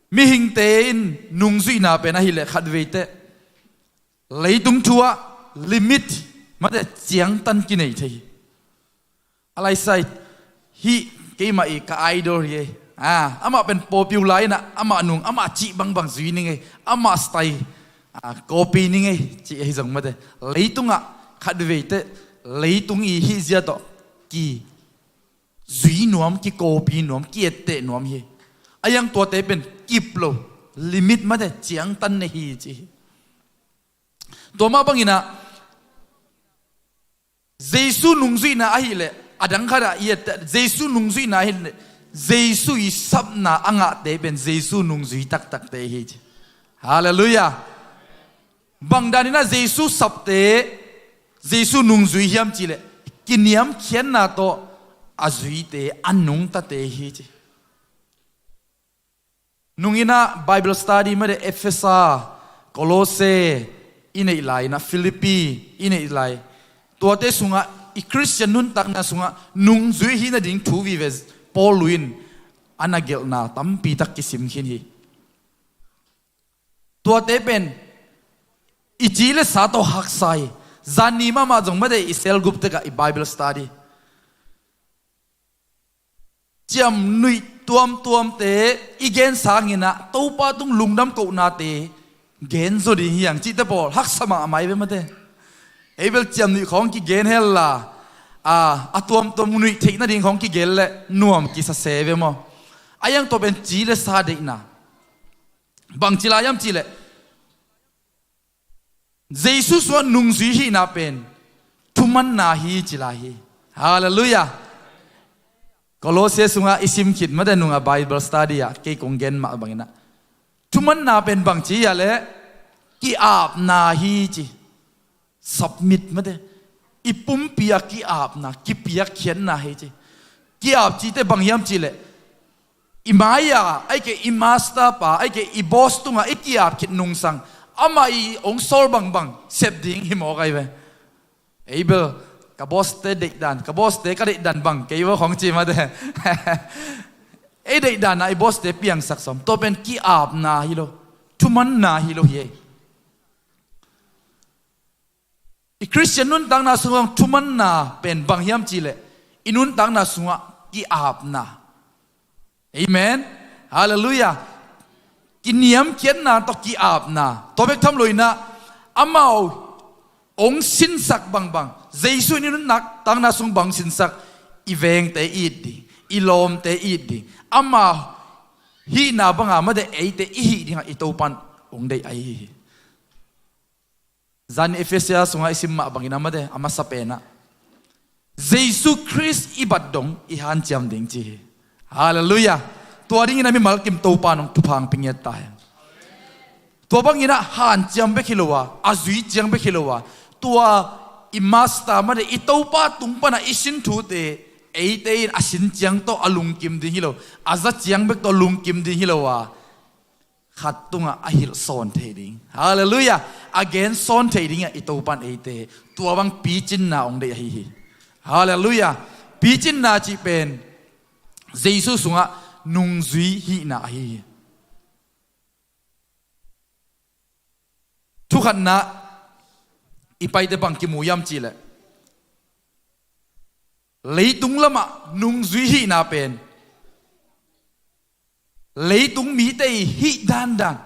mihingte in nungzuihna pen ahileh khatveite leitung thu ah limit mate ciangtan kinei thei hi. A laisai hih keimah i ka idol hi ei. Ah, amah pen popular inah amah nung amah cih bangbang zui ning ei. Amah style, ah, copy ning ei cih ahi zong mate, leitungah khatveite leitung i hih zia tawh kizui nuam, kicopy nuam, kieteh nuam hi. A iang tuate pen kip lo, limit mate ciangtan nei hi ci hi. Tua mah banginah Jesu nungzuihna ahileh, a dang khatah i et, Jesu nungzuihna ahileh, Jesu i sapna a ngahte pen Jesu nungzui taktakte hi ci. Halleluiah. Bang daninah Jesu sapte Jesu nungzui hiam cihleh, kiniamkhiatna tawh a zuite, a nungtate hi ci. Nunginah Bible study mate Efesa, Kolose i neih lai inah, Philippi i neih lai, tuate sungah i Khristian nuntakna sungah nungzui hih nading thu vive Paul in a na gelhna tampi tak kisim khin hi. Tuate pen i ci le sa tawh haksa hi. Zanni mahmah zong mate i cell group tekah i Bible study ciamnuih tuamtuamte i gen sanginah Topa tung lungdam kohnate gen zaw ding hi hang cihte pawl haksa mahmah hi ve mate. Ei bel ciamnuih khawng kigen hella, a, a tuamtuam nuih theih nading khawng kigen leh nuam kisa se ve maw? A iang tua pen ci le sa deihna. Bangci lai hiam cihleh, Jesu sungah nungzui hihna pen thumanna hi ci lai hi. Halleluiah. Kolose sungah i sim khit mate nungah Bible study ah kei kong gen mah banginah, thumanna pen bangci hiah leh ki-apna hi ci. Submit mate. I pumpi ah ki-apna, kipiakkhiatna hi ci. Ki-ap cite bang hiam cihleh, i mai-a, ahih kei i master pa, ahih kei i boss tungah i ki-ap khit nungsang, amah i hong sawl bangbang sep ding hi mawk ahi ve. Ei bel ka boss-te deihdan, ka boss-te ka deihdan bang kei vo khawng ci mate. Ei deihdan ah i boss-te piangsak sawm. Tua pen ki-apna hi lo, thumanna hi lo hi ei. I Khristian nuntakna sungah thumanna pen bang hiam cihleh, i nuntakna sungah ki-apna. Amen. Halleluiah. Kiniamkhiatna tawh ki-apna. Tua bek tham loinah amau hong sinsak bangbang, Jesu in i nuntakna sung bang sinsak, i vengte it ding, i lawmte it ding, ama hihna banga mate eite i hih dingah i Topan hong deih ahi hi. Zan Efesa sungah i sim mah bangin a mate, a masa penah Jesu Khrist i bat dong i hanciam ding ci hi. Halleluiah. Tua dingin a mimal kim Topa nong thupha hong pia ngiat ta hen. Tua banginah hanciam bek hi lo a, a zui ciang bek hi lo a, tua i master mate, i Topa tung panah i sin thute eite in a sin ciang tawh a lungkim ding hi lo, a za ciang bek tawh lungkim ding hi lo a, khat tungah a hilh sawn thei ding. Halleluiah. A gen sawn thei dingah i Topan eite tua bang picinna hong deih ahi hi. Halleluiah. Picinna cih pen Jesu sungah nungzui hihna ahi hi. Thukhatna i paite bang kimu hiam cihleh, leitung lamah nungzui hihna pen leitung mite i hih dandan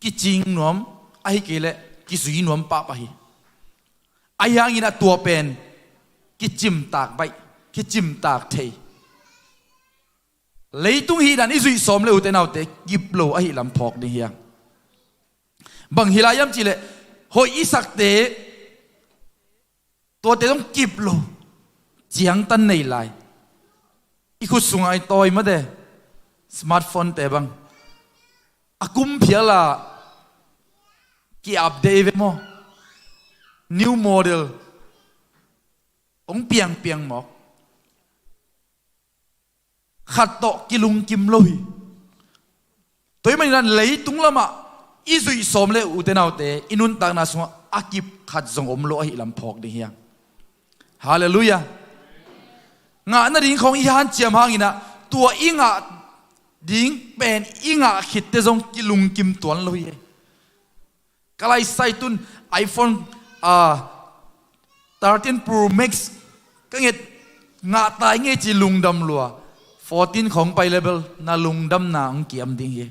kicing nuam, ahih kei leh kizui nuam pahpah hi. Ahi hangin a tua pen kicimtak baih, kicimtak thei. Leitung hihdan i zuih sawm le ute naute kip lo ahih lam phawk ding hi hang. Bang hi lai hiam cihleh, hoih i sakte, tuate zong kip lo, ciangtan nei lai. I khut sungah i tawi mate, smartphone-te bang a kum phiala ki-update ve maw? New model hong piangpiang mawk. Khat tawh kilungkim lo hi. Tua ahih manin leitung lamah I zuih sawm le, ute naute, i nuntakna sungah a kip khat zong om lo ahi lam phawk ding hi hang. Halleluiah. Ngah nading khawng i hanciam hangin ah, tua i ngah ding pen i ngah khitte zong kilungkim tuan lo hi. Ka laisai tun iPhone, ah, thirteen Pro Max ka nget, ngah tai ngei ci lungdam lua. Fourteen khawng pai le bel na lungdamna hong kiam ding hi.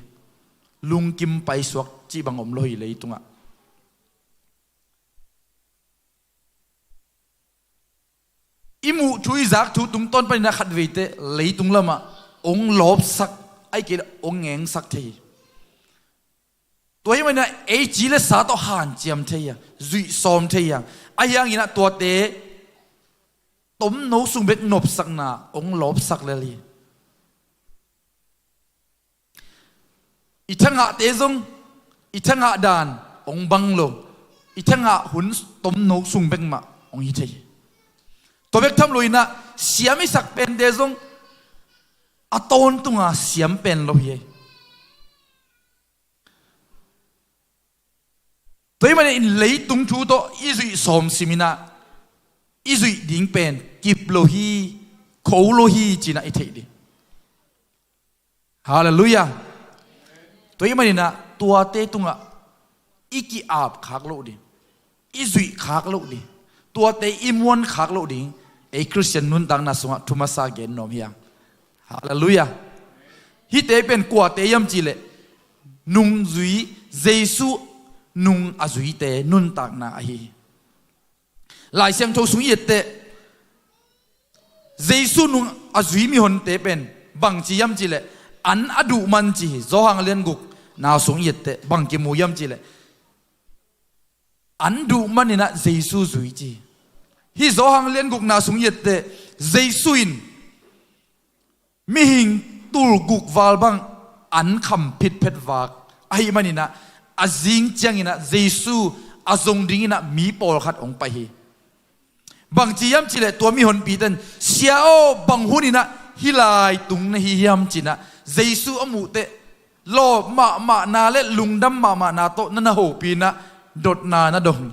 Lungkim paisuak cih bang om lo hi leitungah. I muh thu, i zak thu tungtawn panin ah khat veite leitung lamah hong lawpsak, ahih kei leh hong ngengsak thei hi. Tua ahih manin ah ei ci le sa tawh hanciam thei hi hang, zuih sawm thei hi hang. Ahi hangin ah tuate tomno sung bek nopsakna hong lawpsak lel hi. I thangahte zong, i thangah dan hong bang lo, i thangah hun tomno sung bek mah hong hi thei hi. Tua bek tham loin ah siam i sak pente zong a tawntunga siam pen lo hi. Tua ahih manin leitung thu tawh i zuih sawm simin ah i zuih ding pen kip lo hi, kho lo hi ci-in ah i theih ding. Halleluiah. Tua ahih manin ah tuate tungah i ki-ap khak loh ding, i zuih khak loh ding, tuate i muan khak loh ding, ei Khristian nuntakna sungah thu masa gen nuam hi hang. Halleluiah. Hihte pen kuate hiam cih leh nungzui, Jesu nung a zuite nuntakna ahi hi. Lai Siangtho sung i et teh, Jesu nung a zui mihonte pen bangci hiam cih leh an a duh man ci hi. Johan lian gukna sung i et teh bang kimu hiam cih leh an duh manin ah Jesu zui ci hi. Hih Johan lian gukna sung i et teh Jesu in mihing tul guk val bang an kham phitphet vak ahih manin ah, a zing ciangin ah Jesu a zong dingin ah mi pawlkhat hong pai hi. Bangci hiam cih leh tua mihonpite in, "Sia aw, bang hunin ah hih lai tung na hi hiam?" ci-in ah Jesu a muh teh lawp mahmahna le lungdam mahmahna tawh na na hopih in ah dotna na dong hi.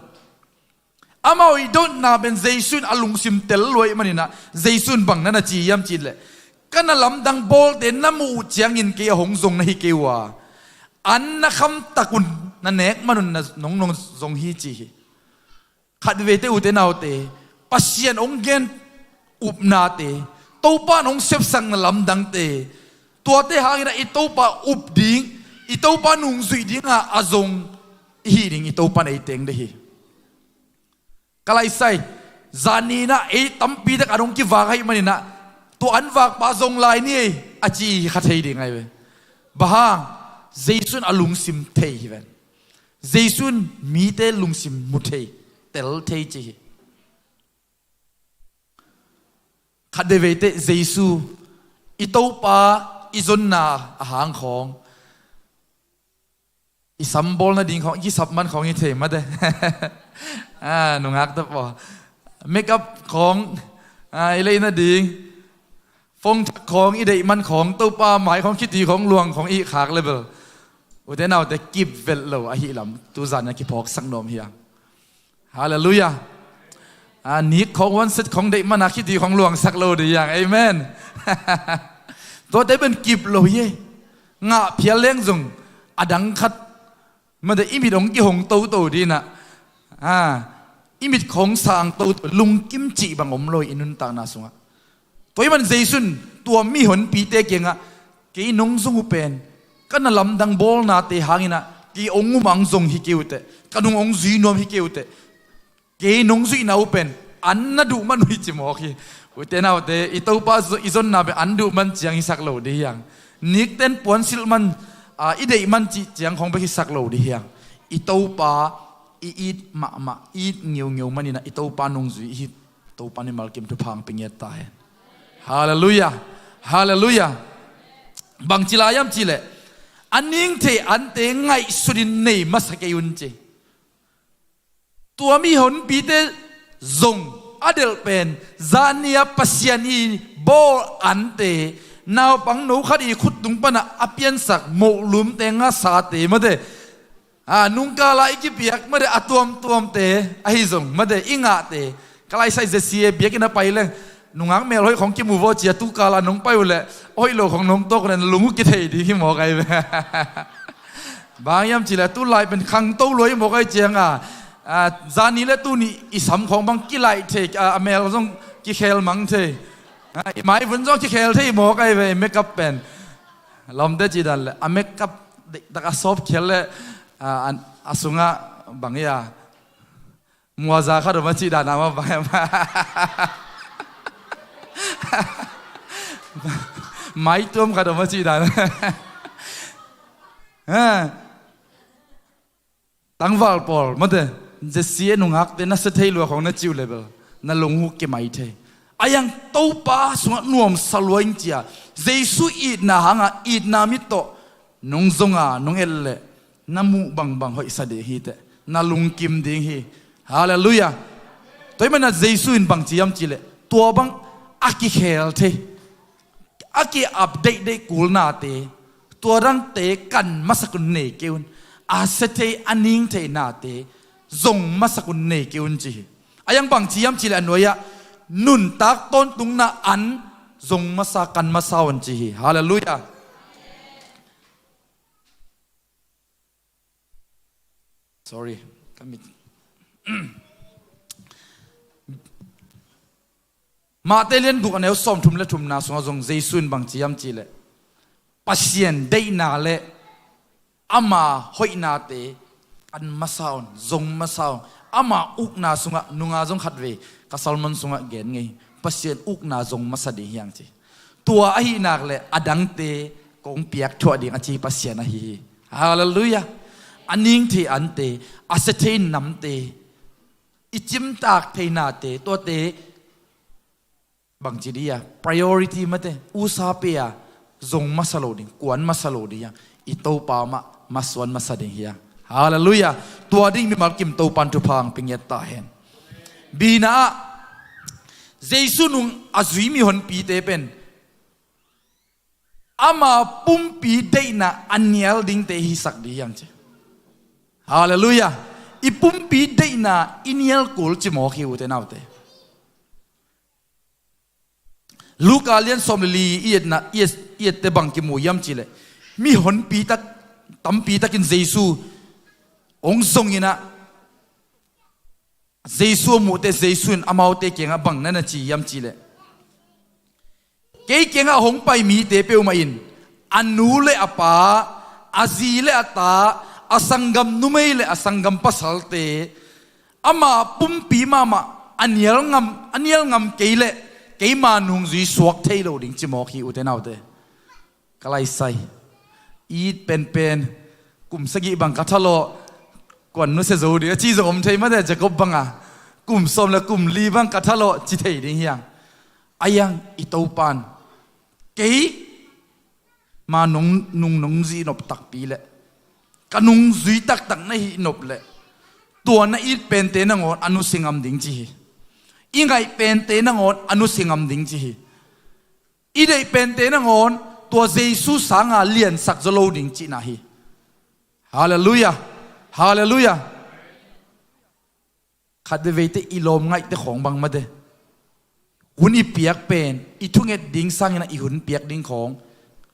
Amau i dotna pen Jesu in a lungsim tel lua ahih manin ah, Jesu in bang na na ci hiam cih leh, "Ka na lamdang bawlte na muh uh ciangin kei a hong zong na hi kei uh a, an na kham tak un, na nek man un na nong nong zong hi," ci hi. Khat veite, ute naute, Pasian hong gen upnate, Topa in hong sepsak na lamdangte, tuate hangin ah i Topa up ding, i Topa nungzuih dinga a zong i hih ding i Topa in ei teng deih hi. Ka laisai, zani in ah ei tampi tak an hong kivak ahih manin ah, tua an vakpa zong lai ni ei a ci hi kha thei ding ahi ve. Bang hang, Jesu in a lungsim thei hi ven. Jesu in mite lungsim mu thei, tel thei ci hi. Khat veivei teh Jesu, i Topa i zonna a hang khawng, i sam bawl nading khawng, i kisap man khawng i thei mate. Ah, nungak tawh paw. Makeup khawng, ah, i leih nading. Phone thak khawng, i deih man khawng, Topa mai khawng, khiti khawng, luang khawng i khak le bel, ute naute, kip velh lo ahi lam tuzan a kiphawksak nuam hi hang. Halleluiah. A, nik khawng, one set khawng deih man a khiti khawng luangsak lo ding hi hang. Amen. Tuate pen kip lo hi e. Ngah phial leng zong a dang khat mate, i mit hong kihong toto ding in ah, a, i mit khawng sang toto, lungkim cih bang om lo i nuntakna sungah. Tua ahih man Jesu in tua mihonpite kiangah, "Kei nong zong uh pen ka na lamdang bawlnate hangin ah kei hong um a hong zong hi kei uh teh, ka nung hong zui nuam hi kei uh teh, kei nong zuihna uh pen an na duh man uh hi," ci mawk hi. Ute naute, i Topa zo-, i zonna pen an duh man ciang hisak lo ding hi hang. Nikten puansilh man, a, i deih man cih ciang khawng bek hisak lo ding hi hang. I Topa i it mahmah, i it ngeungeu manin ah i Topa nungzui i hi. Topa in mimalkim thupha hong pia ngiat ta hen. Halleluiah. Halleluiah. Bangci lai hiam cih leh, a ning thei ante ngaihsutin nei masa kei un ci. Tua mihonpite zong a delh pen, zani-a Pasian i bawl ante, naupangno khat i khut tung panah a piansak mohlumte, ngasate mate, A, nungkala i kipiak mate, a tuamtuamte ahi zong mate, i ngahte. Ka laisai Z C A biakinn a pai leng, nungak melhoih khong kimu vaw cia, tukala nong pai uh leh hoih lo khong nong tuak uh leh na lung uh kithei ding hi mawk ai ve. Bang hiam cih leh tulai pen khangto lua hi mawk ai cianga, a, zani le tuni i sam khong bang kilaih thei, a, a mel zong kikhel mang thei. A, i maivun zong kikhel thei mawk ai ve, i makeup pen. Lawmte cih dan leh a makeup deihtak a sawp khial leh, a, a, a sungah bang hia, muaza khat om a cih dan a mah bang hia, maituam khat om a cih dan. Ha. Tangval pawl mate, Z C A nungakte na sia thei lua khong na cih uh leh bel na lung uh kimai thei. A hiang Topa sungah nuamsa lua ing cia, Jesu itna hanga itna mit tawh nong zonga nong et leh na muh bangbang hoihsa ding hi teh, na lungkim ding hi. Halleluiah. Tua ahih manin Jesu in bang ci hiam cih leh, tua bang a kikhel thei, a ki-update deih kul nate, tua dangte kan masak un nei kei un. A sia thei, a ning thei nate zong masak un nei kei un ci hi. A hiang bang ci hiam cih leh a nuai-ah nuntak tawntungna an zong masa, kan masa un ci hi. Halleluiah. Sorry, ka mit. Mate lian guk a neu sawmthum le thumna sungah zong Jesu in bang ci hiam cih leh, Pasian deihna le ama hoihnate kan masa un, zong masa un. Ama ukna sungah nunga zong khatvei ka sermon sungah gen ngei hi. Pasian ukna zong masa ding hi hang ci. Tua ahih nak leh a dangte kong piak thuah ding a ci Pasian ahi hi. Halleluiah. A ning thei ante, a sia thei namte, i cimtak thei nate, tuate bang ci dih a, priority mate, usa pia zong masa lo ding, kuan masa lo ding hi hang. I Topa mah masuan masa ding hi hang. Halleluiah. Tua ding mimal kim Topan thupha hong pia ngiat ta hen. Bina ah Jesu nung a zui mihonpite pen ama pumpi deihna a nial dingte hisak ding hi hang ci. Halleluiah. I pumpi deihna i nial kul ci mawk hi, ute naute. Luka lian sawm le li i etna, i et, i ette bang kimu hiam cih leh, mihonpi tak, tampi takin Jesu hong zong in ah, Jesu a muh teh Jesu in amaute kiangah bang na na ci hiam cih leh, kei kiangah hong pai mite peuhmah in a nu le a pa, a zi le a ta, a sanggam numei le a sanggam pasalte, ama pumpi mahmah a nial ngam, a nial ngam kei leh keima nungzui suak thei lo ding ci mawk hi, ute naute. Ka laisai, it penpen, kum sagih bang ka thalawh, kuan nusia zo ding a ci zong om thei mate, Jacob banga. Kum sawm le kum li bang ka thalawh ci thei ding hi hang. A hiang i Topan, keima nung, nung, nungzui nop takpi leh ka nungzui taktak na hih nop leh, tua na it pente nangawn a nusia ngam ding ci hi. I ngaih pente nangawn a nusia ngam ding ci hi. I deih pente nangawn tua Jesu sanga liansak zaw lo ding cihna hi. Halleluiah. Halleluiah. Khat veivei teh i lawm ngaihte khawng bang mate, hun i piak pen i thunget ding sangin ah i hun piak ding khawng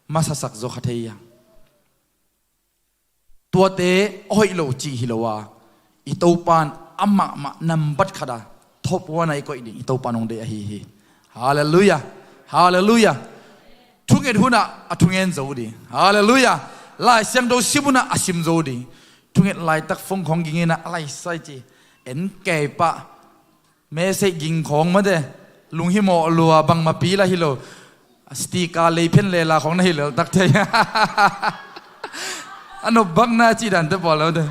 masasak zaw kha thei hi hang. Tuate a hoih lo cih hi lo a, i Topan amahmah nambat khat a, top one a i koih ding i Topan hong deih ahi hi. Halleluiah. Halleluiah. Thunget hunah a thungen zo ding. Halleluiah. Lai Siangtho sim hunah a sim zo ding. Thunget laitak phone khawng ging in ah a laisai ci, en kei pah. Message ging khawng mate, lunghimawh lua, bangmah pi lah hi lo. Sticker lei phen lela khawng na hi lel tak thei. A nopbakna cih dante pawl lo te.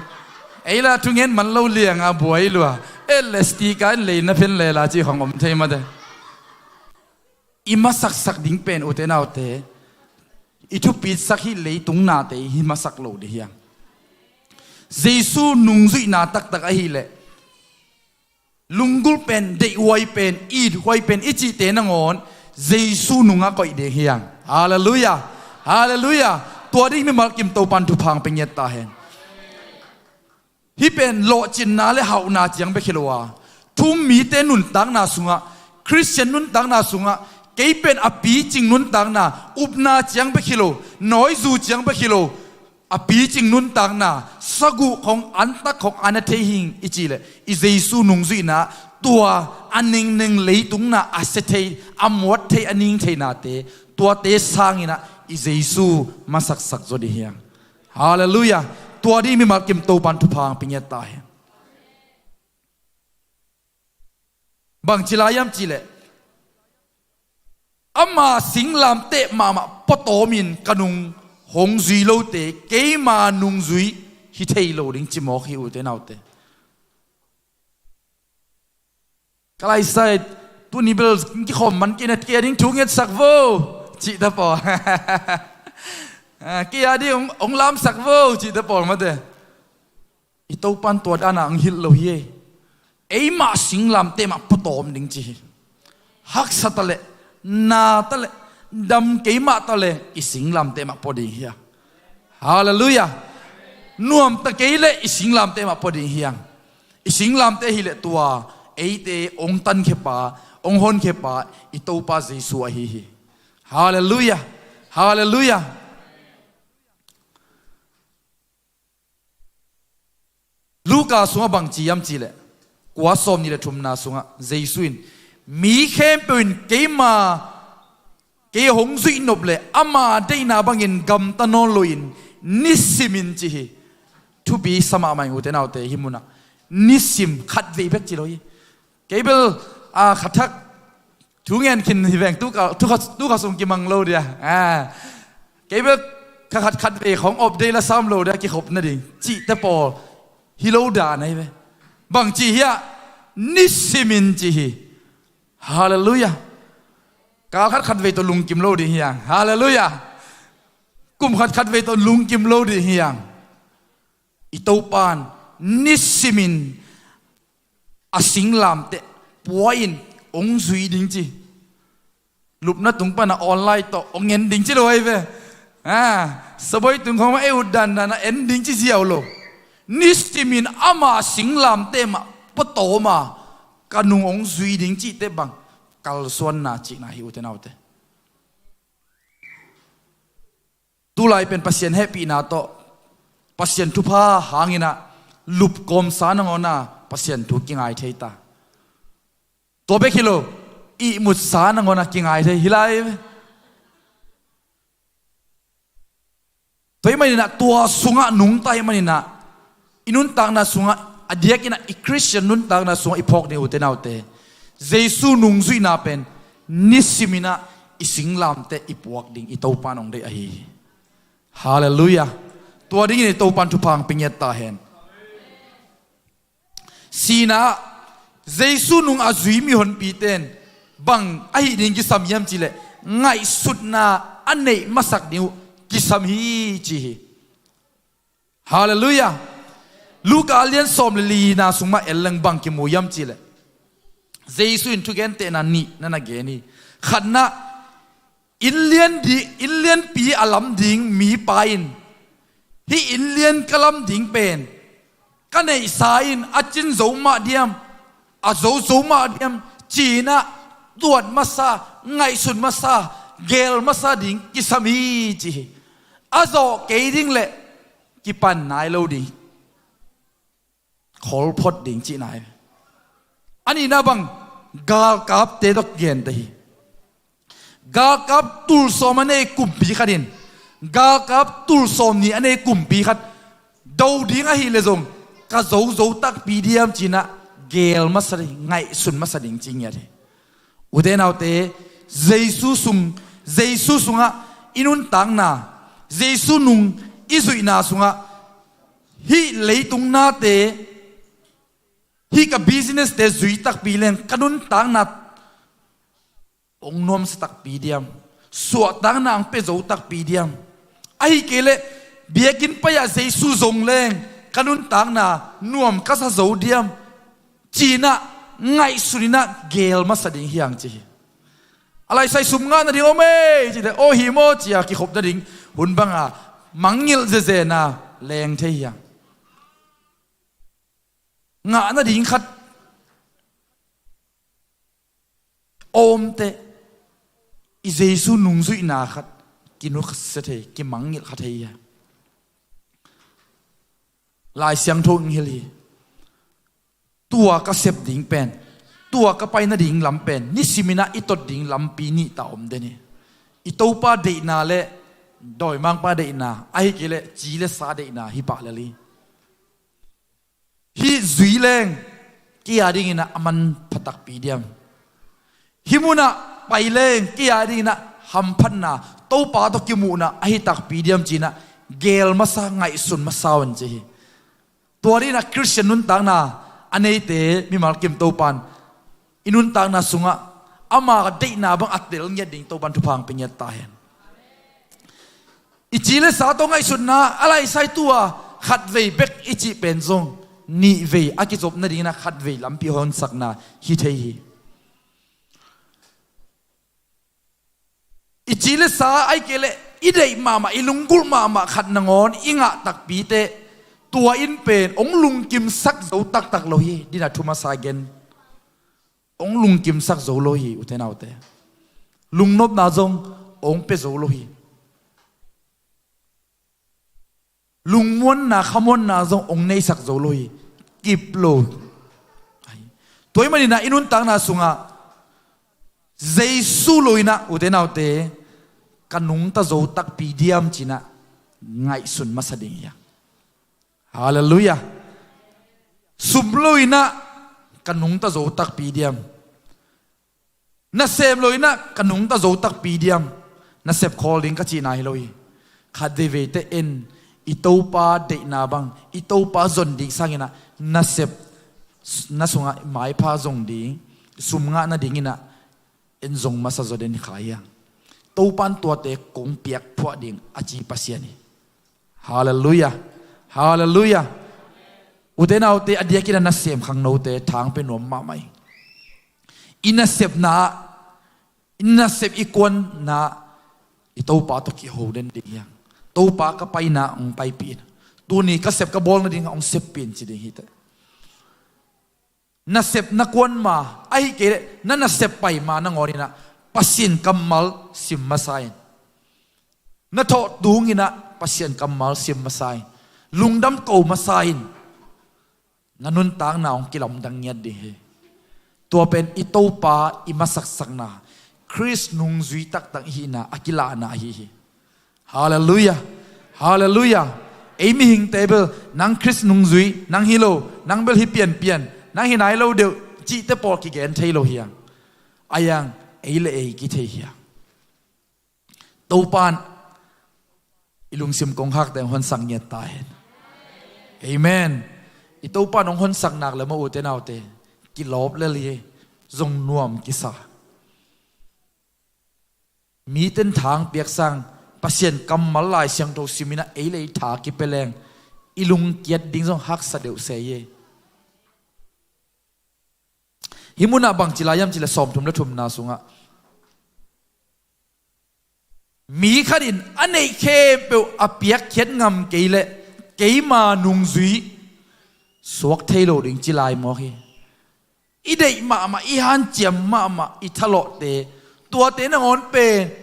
Ei lah thungen man lo lianga buai lua. Et le sticker in leina phen lela cih khawng om thei mate. I masaksak ding pen, ute naute, i thupitsak hih leitung nate hi masak lo ding hi hang. Jesu nungzuihna taktak ahih leh, lunggulh pen, deihhuai pen, ithuai pen i cihte nangawn Jesu nungah koih ding hi hang. Halleluiah. Halleluiah. Tua ding mimal kim Topan thupha hong pia ngiat ta hen. Hih pen lawhcinna le hauhna ciang bek hi lo a, thu-um mite nuntakna sungah, Khristian nuntakna sungah, kei pen a picing nuntakna, upna ciang bek hi lo, nawizu ciang bek hi lo, a picing nuntakna, saguh khong antak khong a na thei hing i cih leh, i Jesu nungzuihna, tua a nengneng leitungna a sia thei, a muat thei, a ning theinate, tuate sanginah i Jesu masaksak zaw ding hi hang. Halleluiah. Tua ding mimal kim Topan thupha hong pia ngiat ta hi. Bangci lai hiam cih leh, ama singlamteh mahmah pawtawmin ka nung hong zui lote keima nungzui hi thei lo ding ci mawk hi, ute naute. Ka laisai, tuni bel kikhawm man kei na, kei a ding thu ngetsak vo, cih ta pawl. Ah, kei a ding hong, hong lamsak vo, cih ta pawl mate. I Topan tua dana hong hilh lo hi ei. Eimah singlamteh mah pawtawm ding ci hi. Haksa ta leh, na ta leh, dam keimah ta leh, i singlamteh mah pua ding hi a. Halleluiah. Nuam ta kei leh i singlamteh mah pua ding hi hang. I singlamteh hi leh tua eite hong tankhia pa, hong honkhia pa, i Topa Jesu ahi hi. Halleluiah. Halleluiah. Luka sungah bangci hiam cih leh, kua sawmnih le thumna sungah Jesu in, mi khempeuh in keima, kei hong zuih nop leh ama deihna bangin gamta nawn loin nisimin ci hi. Thupi sa mahmah ing, ute naute, hih munah nisim khatvei bek ci lo hi. Kei bel, ah, khathak thu ngen khin hi veng, tu ka, tu ka, tu ka sung kimang lo dia. Ah. Kei bel kha khat khatvei khong update la sam lo dia, kikhop nading cihte pawl hi lo dan ahi ve. Bangci hiah, nisimin ci hi. Halleluiah. Kal khat khatvei tawh lungkim lo ding hi hang. Halleluiah. Kum khat khatvei tawh lungkim lo ding hi hang. I Topan nisimin a singlamteh pua-in hong zui ding ci. Lupna tung pana online tawh hong en ding ci lo ahi ve. Ah, saboi tung khawng ei ut dandan a en ding ci ziau lo. Nisimin ama singlamteh mah pawtawma ka nung hong zui ding cihte bang kalsuanna cihna hi, ute naute. Tulai pen Pasian hehpihna tawh, Pasian thupha hanginah lupkawmsa nangawna Pasian thu kingai thei ta. Tua bek hi lo, ihmutsa nangawna kingai thei hi lai. Tua hih maninah tua sungah nungta hih maninah i nuntakna sungah, a diakinah i Khristian nuntakna sungah i phawk ding, ute naute, Jesu nungzuihna pen nisiminah i singlamteh i puak ding i Topa nong deih ahi hi. Halleluiah. Tua dingin i Topan thupha hong pia ngiat ta hen. Sina, Jesu nung a zui mihonpite in bang ahi ding kisam hiam cih leh, ngaihsutna a neih masak ding uh kisam hi ci hi. Halleluiah. Luka a lian sawm le lina sung mah en leng bang kimu hiam cih leh, Jesu in thugentehna nih na na gen hi. Khatna, inn lian di, inn lianpi a lam ding mipa in, hih inn lian ka lam ding pen ka neihsa in a cin zo mah diam, a zo zo mah diam, cinah tuat masa, ngaihsun masa, geel masa ding kisam hi ci hi. A zawh kei ding leh kipan nai lo ding, kholphot ding cihna hi. A nihna bang, galkapte tawh kigente hi. Galkap tul sawm a nei kumpi khat in galkap tul sawm nih a nei kumpi khat do ding ahih leh zong ka zo zo takpi diam cinah geel masa ding, ngaihsun masa ding ci ngiat hi. Ute naute, Jesu sung, Jesu sungah i nuntakna, Jesu nung i zuihna sungah hih leitung nate, hih ka business te zui takpi leng ka nuntakna hong nuamsa takpi diam, suahtakna hong pia zo takpi diam, ahih kei leh biakinn pai-ah Jesu zong leng ka nuntakna nuam ka sa zo diam, cinah ngaihsun inah geel masa ding hi hang ci hi. A laisai sum ngah nading om ei cih leh, aw hi maw ci-a kikhop nading hun banga mangngilh zenzen a leng thei hi hang. ngah nading khat a om teh, i Jesu nungzuihna khat kinusia thei, kimangngilh kha thei hi. Lai Siangtho in hilh hi. Tua ka sep ding pen, tua ka pai nading lam pen, nisimin ah i tot ding lampi nih ta om den hi. I Topa deihna le dawimangpa deihna, ahih kei leh ci le sa deihna hi pah lel hi. Hih zui leng kei a dingin ah a manpha takpi diam? Hih munah pai leng kei a dingin ah hamphatna, Topa tawh kimuhna ahi takpi diam ci-in ah geel masa, ngaihsun masa un ci hi. Tua dingin ah Khristian nuntakna a neite mimal kim Topa'n i nuntakna sungah ama deihna bang a tel ngiat ding Topa'n thupha hong pia ngiat ta hen. I ci le sa tawh ngaihsutna a laisai, tua khatvei bek i cih pen zong nihvei a kizop nadingin ah khatvei lampi honsakna hi thei hi. I ci le sa ahih kei leh i deih mahmah, i lunggulh mahmah khat nangawn i ngah takpi teh, tua in pen hong lungkimsak zo taktak lo hi. Dina thu masa gen, hong lungkimsak zo lo hi, ute naute. Lungnopna zong hong pia zo lo hi. Lungmuanna, khamuanna zong hong neisak zo lo hi. Kip lo. Tua ahih manin ah i nuntakna sungah Jesu lo-in ah, ute naute, ka nungta zo takpi diam ci-in ah ngaihsun masa ding hi hang. Halleluiah. Sum lo-in ah ka nungta zo takpi diam? Nasem lo-in ah ka nungta zo takpi diam? Nasep khawl ding ka cihna hi lo hi. Khat veivei teh en, i Topa deihna bang, i Topa zon ding sangin ah nasep, na sungah maipha zong ding, sum ngah nadingin ah en zong masa zaw den kha hi hang. Topa'n tuate kong piak phuah ding a ci Pasian hi. Halleluiah. Halleluiah. Ute naute, a diakin ah nasem khangnote thang pia nuam mahmah ing. I nasepna, i nasep, i kuanna i Topa tawh kiho den ding hi hang. Topa, ka paina hong paipih in. Tuni ka sep ka bawl nading hong seppih in ci ding hi teh. Nasep na kuan ma, ahih kei leh na nasep pai ma nangawnin ah Pasian kammal sim masa in. Na thawh tungin ah Pasian kammal sim masa in. Lungdam ko masa in. Na nuntakna hong kilamdang ngiat ding hi. Tua pen i Topa i masaksakna, Khrist nungzui taktak i hihna a kilahna ahi hi. Halleluiah. Halleluiah. Ei mihingte bel, nang Khrist nungzui, nang hi lo, nang bel hi pianpian, nang hi nai lo deuh, cihte pawl kigen thei lo hi hang. Ahi hang, ei le ei kithei hi hang. Topa'n i lungsim kongkhakte hong honsak ngiat ta hen. Amen. I Topa'n hong honsak nak leh maw, ute naute, kilawp lel hi, zong nuam kisa. Mite'n tha hong piak sang, Pasian kammal, Lai Siangtho simin ah ei le ei tha kipia leng, i lungkiat ding zong haksa deuh se hi. Hih munah bangci lai hiam cih leh sawmthum le thumna sungah, mi khat in a neih khempeuh a piakkhiat ngam kei leh keima nungzui suak thei lo ding ci lai mawk hi. I deih mahmah, i hanciam mahmah, i thalawhte, tuate nangawn pen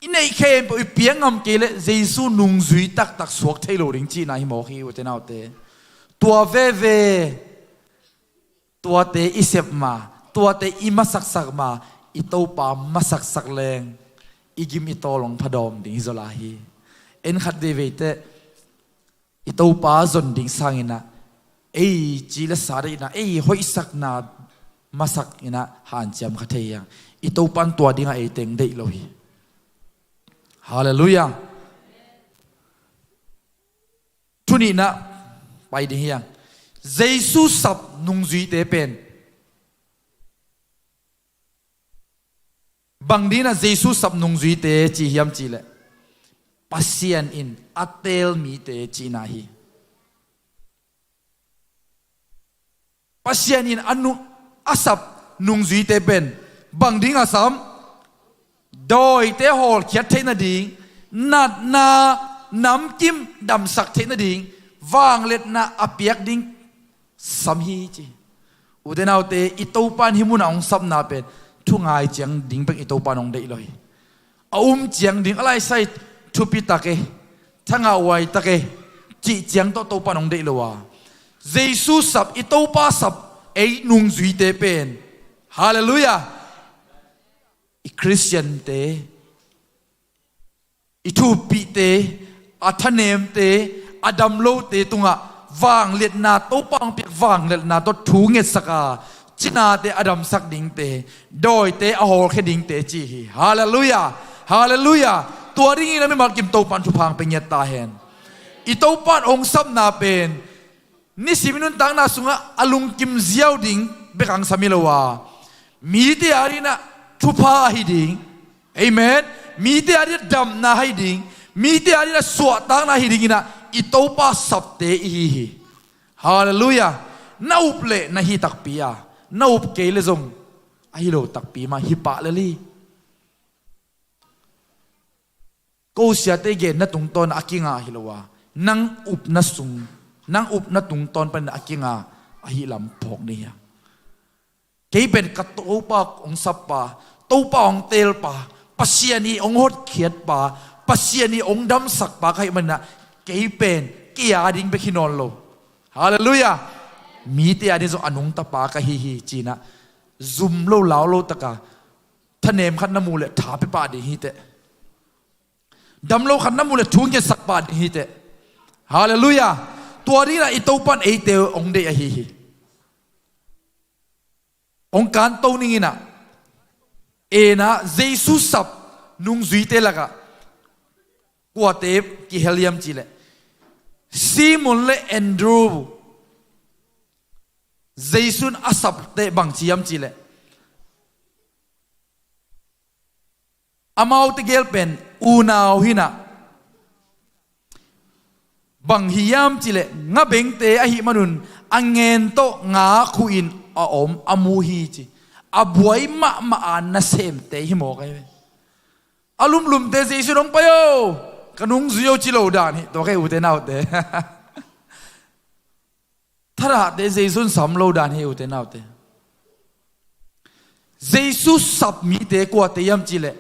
i neih khempeuh i piak ngam kei leh Jesu nungzui taktak suak thei lo ding cihna hi mawk hi, ute naute. Tua veve, tuate i sep ma, tuate i masaksak ma, i Topa masaksak leng i gim i tawl hong phadawm ding hi zaw lai hi. En khat veivei teh, i Topa zon ding sangin ah ei ci le sa deihna, ei hoihsakna masakin ah hanciam kha thei hi hang. I Topa'n tua dingah ei teng deih lo hi. Halleluiah. Thu nihna pai ding hi hang. Jesu sap nungzuite pen, bang dingin ah Jesu sap nungzuite ci hiam cih leh, Pasian in a teel mite cihna hi. Pasian in a nu-, a sap nungzuite pen bang ding a sam? Dawite hawlkhiat theih nading, natna namkim damsak theih nading, vangliatna a piak ding sam hi ci. Ute naute, i Topa in hih munah hong sapna pen thu ngai ciang ding bek i Topa in hong deih lo hi. A um ciang ding, a laisai thupi tak e, thangah huai tak e, cih ciang tawh Topa in hong deih lo a, Jesu sap, i Topa sap, ei nungzuite pen, halleluiah, i Khristiante, i thupite, a thanemte, a damlote tungah vangliatna, Topa hong piak vangliatna tawh thu ngetsak a, cinate a damsak dingte, dawite a hawlkhia dingte ci hi. Halleluiah. Halleluiah. Tua dingin a mimal kim Topa in thupha hong pia ngiat ta hen. I Topa in hong sapna pen nisim i nuntakna sungah a lungkim ziau ding bek hong sam hi lo a, mite a dinah thupha ahi ding. Amen. Mite a dinah damna ahi ding. Mite a dinah suahtakna ahi dinginah i Topa sapte i hi hi. Halleluiah. Na up leh na hi takpi a, na up kei le zong ahi lo takpi mah hi pah lel hi. Ko siate genna tungtawn a kinga hi lo a, nang upna sung, nang upna tungtawn panin a kinga ahi lam phawk ni hi a. Kei pen ka Topa hong sappa, Topa hong teelpa, Pasian i hong hotkhiatpa, Pasian i hong damsakpa ka hih maninah kei pen kei a ding bek hi nawn lo. Halleluiah. Mite a ding zong a nungtapa ka hi hi cinah zum lo lau lo taka thanem khat na mu leh tha pia pah ding hi teh. Damlo khat na mu leh thu ngetsak pah ding hi teh. Halleluiah. Tua dinginah i Topa in eite hong deih ahi hi. Hong kanto ninginah enah Jesu sap nungzuite lakah kuate kihel hiam cihleh, Simon le Andrew, Jesu in a sapte bang ci hiam cihleh, amaute gel pen unau hinah, bang hi hiam cihleh, nga bengte ahih manun a ngen tawh nga khuhin a om a mu hi ci. A buai mahmah a nasemte hi mawk ahi ve. A lumlumte Jesu in hong pai o, ka nungzui o ci lo dan hi. Tua kei ute naute, thadahte Jesu in sam lo dan hi ute naute. Jesu sap mite kuate hiam cihleh,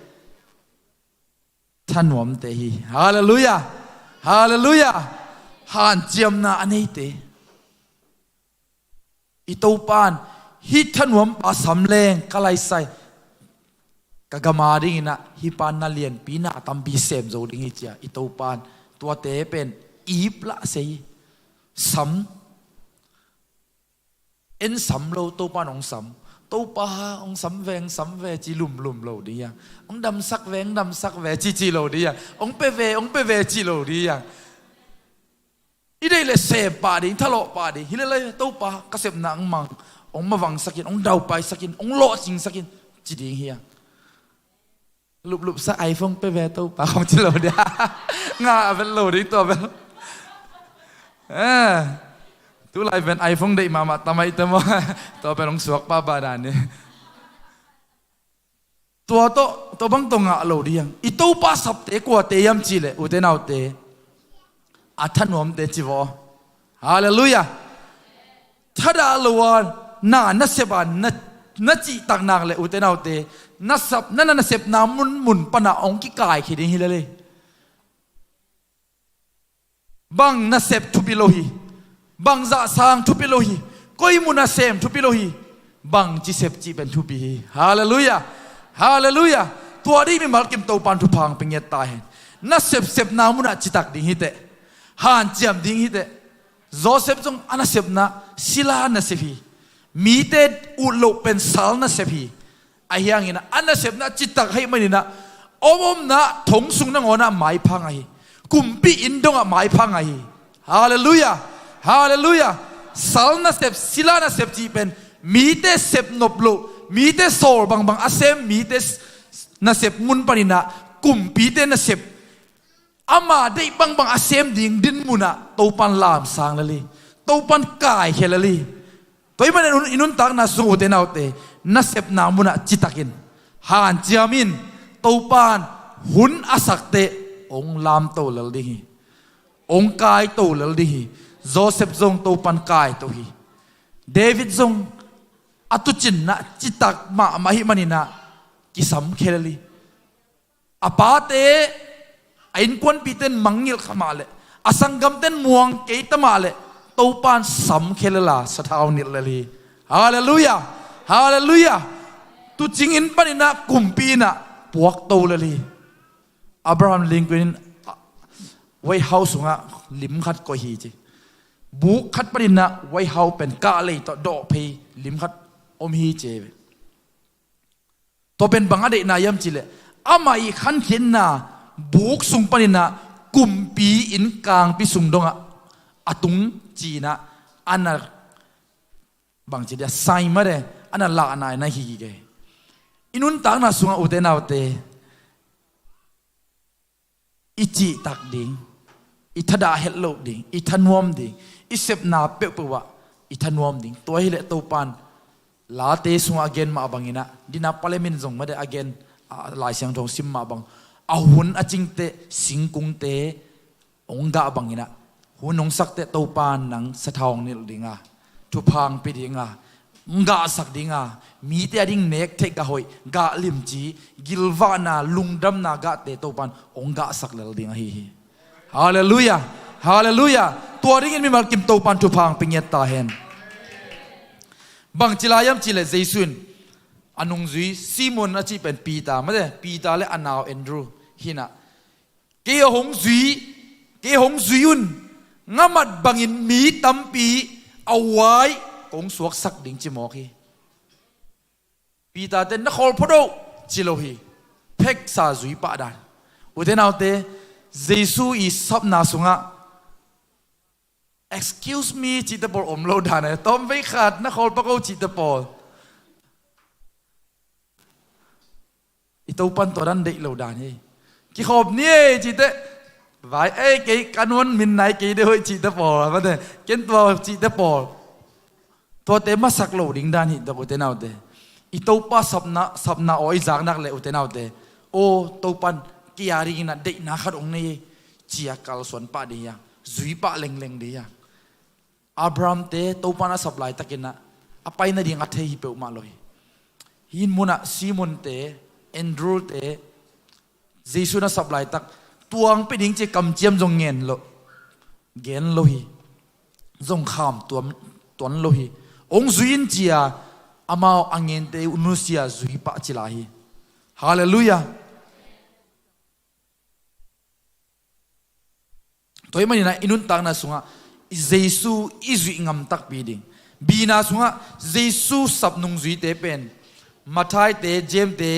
thanuamte hi. Halleluiah. Halleluiah. Hanciamna a neite. I Topa in hih thanuampa sam leng ka laisai, ka gam a dinginah hih pa na lianpi na tampi sem zo ding hi cia i Topa in tuate pen ip lah sei. Sam, en sam lo, Topa in hong sam. Topa hong sam ve, hong sam ve ci lumlum lo ding hi a. Hong damsak ve, hong damsak ve ci ci lo ding hi a. Hong pia ve, hong pia ve ci lo ding hi a. I deih leh sem pah ding, thalawh pah ding. Hi leh lai, Topa, ka sepna hong mang, hong mavangsak in, hong daupaisak in, hong lawhcingsak in ci ding hi a. Luplupsa iPhone pia ve Topa hong ci lo ding a. Ngah vet lo ding tua bel. Eh, tulai pen iPhone deih mahmah tamai tamaw. Tua pen hong suak pahpah dan hi. Tua tawh, tua bang tawh ngah lo ding. I Topa sapte kuate hiam cihleh, ute naute, a thanuamte ci vaw. Halleluiah. Thadah lo a na nasep a na, na cihtak nak leh, ute naute, na sap, na, na nasepna munmun panah hong kikaikhia ding hi lel hi. Bang nasep thupi lo hi. Bang zahsang thupi lo hi. Koi munah sem thupi lo hi. Bangci sep cih pen thupi hi. Halleluiah. Halleluiah. Tua ding mimal kim Topa in thupha hong pia ngiat ta hen. Na sepsepna munah citak ding hi teh. Hanciam ding hi teh. Joseph zong a nasepna sila nasep hi. Mite ut loh pen sal nasep hi. Ahi hangin a nasepna citak ahih maninah, omomna thong sung nangawnah maipha ngah hi. Kumpi inn dongah maipha ngah hi. Halleluiah. Halleluiah. Sal nasep, sila nasep cih pen mite sep nop loh, mite sawl bangbang a sem, mite s-, nasep mun paninah kumpite nasep, ama deih bangbang a sem ding dinmunah Topa in lamsang lel hi. Topa in kaikhia lel hi. Tua ahih manin i nuntakna sung, ute naute, nasepna munah citakin hanciam in. Topa in hun a sakteh hong lamto lel ding hi. Hong kaito lel ding hi. Joseph zong Topa in kaito hi. David zong a tuucinna citak mahmah ahih maninah kisam khia lel hi. A pate, a innkuanpihte in mangngilh kha mah leh, a sanggamte in muang kei ta mah leh, Topa in sam khia lel a, sathau nilh lel hi. Halleluiah. Halleluiah. Tuucing inn paninah kumpi innah puakto lel hi. Abraham Lincoln in, ah, White House sungah lim khat koih hi ci. Buk khat paninah White House pen kahlei tawh dawhphei lim khat om hi ci. Tua pen bang a deihna hiam cihleh, amah ii khankhiatna buk sung paninah kumpi inn kangpi sung dongah a tung cinah a na, bangci dia, sai made, a na lahna hi kei. I nuntakna sungah, ute naute, i cihtak ding, i thadah het loh ding, i thanuam ding, i sepna peuhpeuh ah i thanuam ding. Tua hileh Topa in Late sungah a gen mah banginah, dina palemin zong made a gen, a, Lai Siangtho sim mah bang, a hun a cingte, singkungte hong gah banginah, hun hong sakte Topa in nang sathau hong nilh dinga, thupha hong pia dinga, hong gahsak dinga, mite a ding nek theih gah hoih, gah limci, gilvahna, lungdamna gahte Topa in hong gahsak lel ding ahi hi. Halleluiah. Halleluiah. Tua dingin mimal kim Topa in thupha hong pia ngiat ta hen. Bangci lai hiam cihleh Jesu in a nungzui Simon a cih pen Peter, mate, Peter le a nau Andrew hinah, kei a hong zui, kei a hong zui un, nga mat bangin mi tampi a uai kong suaksak ding ci mawk hi. Peter te na khawl phot o ci lo hi. Pheksa zui pah dan. Ute naute, Jesu ii sapna sungah, "Excuse me," cihte pawl om lo dan e. Tawmvei khat na khawl pak o cihte pawl. I Topa in tua dan deih lo dan hi. Kikhawm ni e cihte, "Vai ei, kei ka nuan min nai kei deuh hoih," cihte pawl, mate, ken tua cihte pawl. Tuate masak lo ding dan hi, ute naute. I Topa sapna, sapna aw i zak nak leh, ute naute, aw, Topa in kei a dinginah deihna khat hong nei hi, ci-a kalsuan pah ding hi a, zui pah lengleng ding hi a. Abraham te Topa in a sap laitakinah a pai nading a thei hi peuhmah lo hi. Hih munah Simon te, Andrew te, Jesu in a sap laitak tuang pia ding ci kamciam zong ngen lo, gen lo hi. Zong kham tuam, tuan lo hi. Hong zui in ci-a amau a ngente uh nusia zui pah ci lai hi. Halleluiah. Tua ahih maninah i nuntakna sungah Jesu i zuih ngam takpi ding. Bina sungah Jesu sap nungzuite pen Matthai te, James te,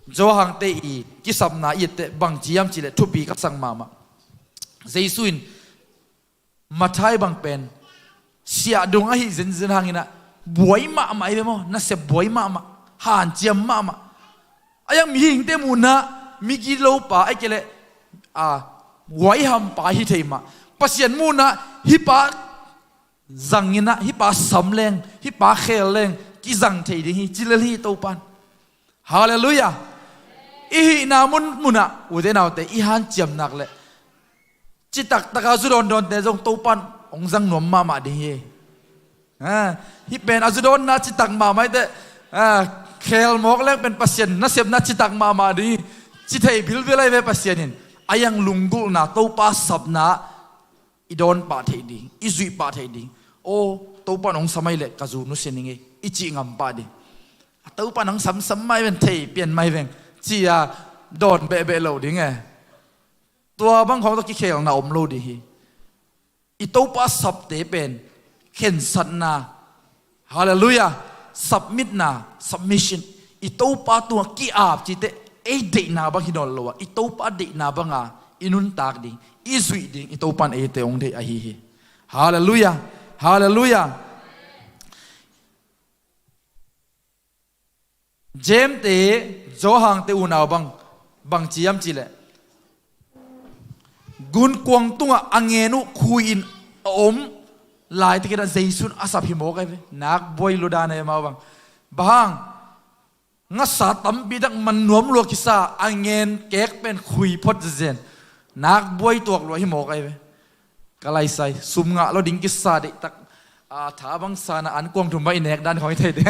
Johan te ii kisapna i etteh bangci hiam cihleh thupi ka sak mahmah. Jesu in Matthai bang pen siahdung ahi zenzen hanginah buai mahmah hi ve maw, nasep buai mahmah, hanciam mahmah. A iang mihingte muhnah migilo pa, ahih kei leh, a, huaiham pa hi thei mah. Pasian muhnah hih pa zanginah, hih pa sam leng, hih pa khel leng kizang thei ding hi ci lel hi Topa in. Halleluiah. I hihna mun, munah, ute naute, i hanciam nak leh citak taka zu dawndawnte zong Topa in hong zang nuam mahmah ding hi. Ha, hih pen a zu dawnna citak mahmah hi teh, ha, khel mawk leng pen Pasian, nasepna citak mahmah ding hi, ci thei bilbil ahi ve Pasian in. A iang lunggulhna, Topa sapna i dawn pah theih ding, i zuih pah theih ding. Aw, Topa in hong sam ahih leh ka zu nusia ning ei, i cih ngam pah ding. A Topa in hong samsam mai ven, thei pian mai veng, ci-a dawn behbeh lo ding e. Tua bang khawng tawh kikhelna om lo ding hi. I Topa sapte pen khensatna, halleluiah, submitna, submission, i Topa tungah ki-ap cihte ei deihna bang hi nawn lo a, i Topa deihna banga i nuntak ding, i zuih ding, i Topa in eite hong deih ahi hi. Halleluiah. Halleluiah. James te, Johan te unau bang, bangci hiam cihleh, gunkuang tungah a ngen uh khui-in a om laitakinah Jesu in a sap hi mawk ahi ve. Nak buai lua dan ahi amau bang. Bang hang, ngasa tampi tak man nuam lua kisa a ngen kek pen khui phot zenzen. Nak buai tuak lua hi mawk ahi ve. Ka laisai, sum ngah lo ding kisa deihtak, A tha bang sana an kuang thum bang i nek dan khong i thei te.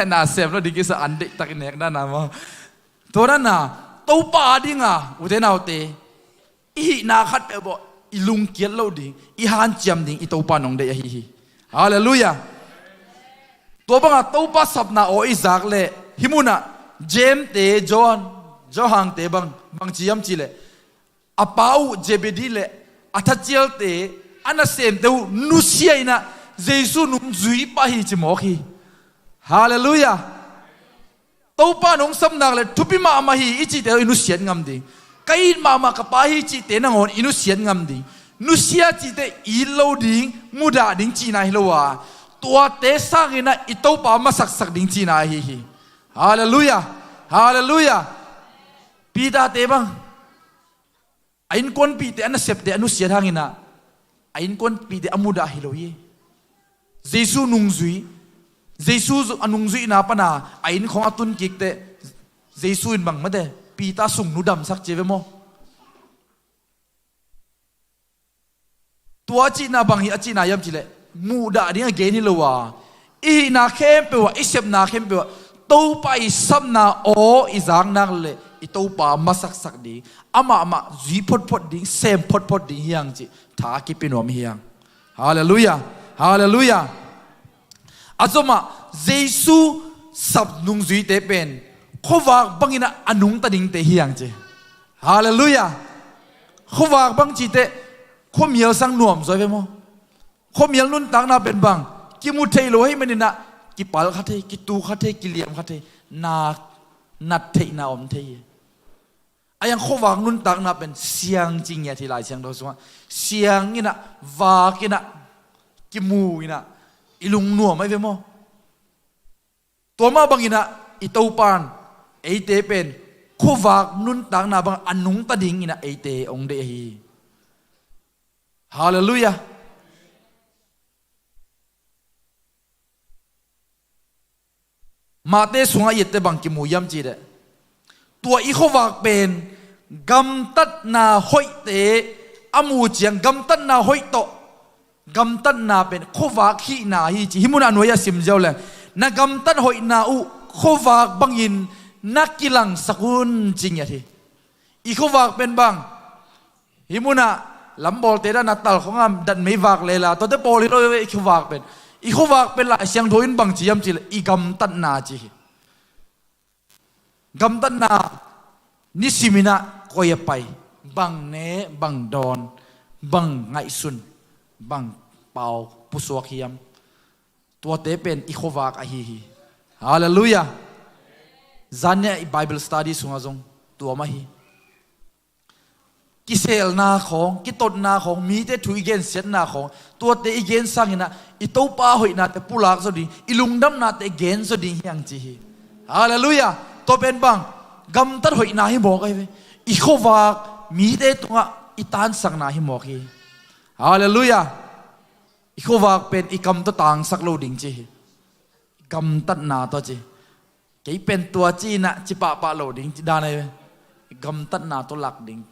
Na sem lo ding kisa an deihtak i nek dan a maw. Tua dan a Topa a dinga ute naute, i hihna khat peuh bawh i lungkiat loh ding, i hanciam ding i Topa nong deih ahi hi. Halleluiah. Tua banga Topa sapna aw i zak leh hih munah James te, John, Johan te bang, bang ci hiam cihleh, a pa uh Zebedee le a thacialte, a nasemte uh nusia inah Jesu nungzui pah hi ci mawk hi. Halleluiah. Topa nong sap nak le thupi mahmah hi i cihte uh i nusiat ngam ding. Ka it mahmah ka pa hi cihte nangawn i nusiat ngam ding. Nusia cihte it lo ding, mudah ding cihna hi lo a, tuate sanginah i Topa masaksak ding cihna ahi hi. Halleluiah. Halleluiah. Peter te bang, a innkuanpihte, a nasepte a nusiat hanginah a innkuanpihte a mudah hi lo hi. Jesu nungzui, Jesu a nungzuihna pana a inn khong a tun kik teh, Jesu in bang mate, Peter sungnu damsak ci ve maw. Tua a cihna bang hi a cihna hiam cihleh, muhdah ding a gen hi lo a, i hihna khempeuh ah, i sepna khempeuh ah Topa i sapna aw i zak nak le i Topa masaksak ding, amah mah zui photphot ding, sem photphot ding hi hang cih tha a kipia nuam hi hang. Halleluiah. Halleluiah. A zomah Jesu sap nungzuite pen khuavak banginah a nungta dingte hi hang ci. Halleluiah. Khuavak bang citeh khuamial sang nuam zaw ve maw. Khuamial nuntakna pen bang, kimu thei lo ahih maninah kipal kha thei, kitu kha thei, kiliam kha thei, na nat theihna om thei hi. A hiang khuavak nuntakna pen siang ci ngiat hi Lai Siangtho sungah. Siang inah, vak inah, kimu inah i lungnuam ahi ve maw. Tua mah banginah i Topan eite pen khuavak nuntakna bang a nungta dinginah eite hong deih ahi hi. Halleluiah. Mate sungah i etteh bang kimu hiam cihleh, tua i khuavak pen gamtatna hoihte a mu ciang, gamtatna hoih tawh, gamtatna pen khuavak hihna hi ci. Hih munah nuai a sim ziau leng, na gamtat hoihna uh khuavak bangin na kilangsak un ci ngiat hi. I khuavak pen bang, hih munah lambawlte dan a tal khong a datmei vak lela, tuate pawl hi lo ve i khuavak pen. I khuavak pen Lai Siangtho in bang ci hiam cihleh, i gamtatna ci hi. Gamtatna, nisiminah koi a pai, bang ne, bang dawn, bang ngaihsun, bang pau pusuak hiam, tuate pen i khuavak ahi hi. Halleluiah. Zan nia i Bible study sungah zong tua mah hi. Kiselna khawng, kitotna khawng, mite thu i gensiatna khawng, tuate i gen sanginah i Topa hoihnate pulak zaw ding, i lungdamnate gen zaw ding hi hang ci hi. Halleluiah. Tua pen bang, gamtat hoihna hi mawk ahi ve. I khuavak mite tungah i tansakna hi mawk hi. Halleluiah. I khuavak pen i kam tawh tangsak lo ding ci hi. Gamtatna tawh ci. Kei pen tua ci inah ci pahpah lo ding ci dan ahi ve. I gamtatna tawh lak ding,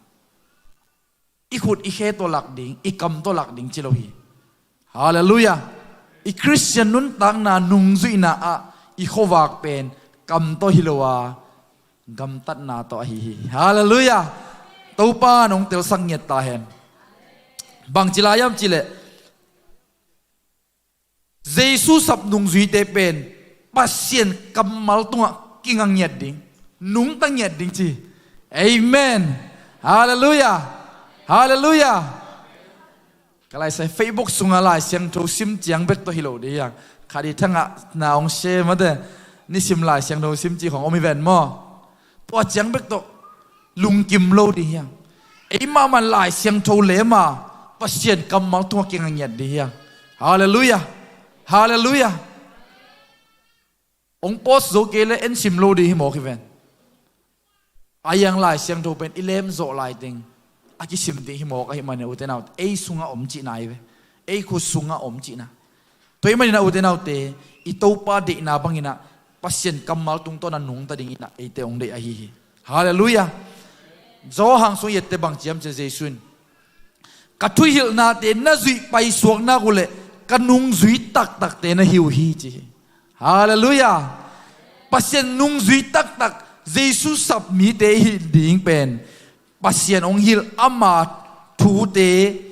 i khut i khe tawh lak ding, i kam tawh lak ding ci lo hi. Halleluiah. I Khristian nuntakna nungzuihna ah i khuavak pen kam tawh hi lo a, gamtatna tawh ahi hi. Halleluiah. Topa nong telsak ngiat ta hen. Bang ci lai hiam cihleh, Jesu sap nungzuite pen Pasian kammal tungah kinga ngiat ding, nungta ngiat ding ci. Amen. Halleluiah. Halleluiah. Ka laisai Facebook sungah Lai Siangtho sim ciang bek tawh hi lo ding hiang. Khat i thangah na hong share mate, nisim Lai Siangtho sim cih khong om hi ven maw. Tua ciang bek tawh lungkim lo ding hiang. Ei mahmah Lai Siangtho lem a, Pasian kammal tungah kinga ngiat ding hiang. Halleluiah. Halleluiah. Hong post zo kei le en sim lo ding hi mawk hi ven. A hiang Lai Siangtho pen i lem zawh lai teng a kisim ding hi mawk ahih manin ute naute, ei sungah om cihna hi ve. Ei khut sungah om cihna. Tua ahih manin a ute naute, i Topa deihna banginah Pasian kammal tungtawn a nungta dinginah eite hong deih ahi hi. Halleluiah. Johan sung i etteh bang ci hiam cihleh Jesu in, ka thuhilhnate na zuih paisuak nak uh leh ka nungzui taktakte na hi uh hi, ci hi. Halleluiah. Pasian nungzui taktak, Jesu sap mite i hih ding pen Pasian hong hilh, ama thute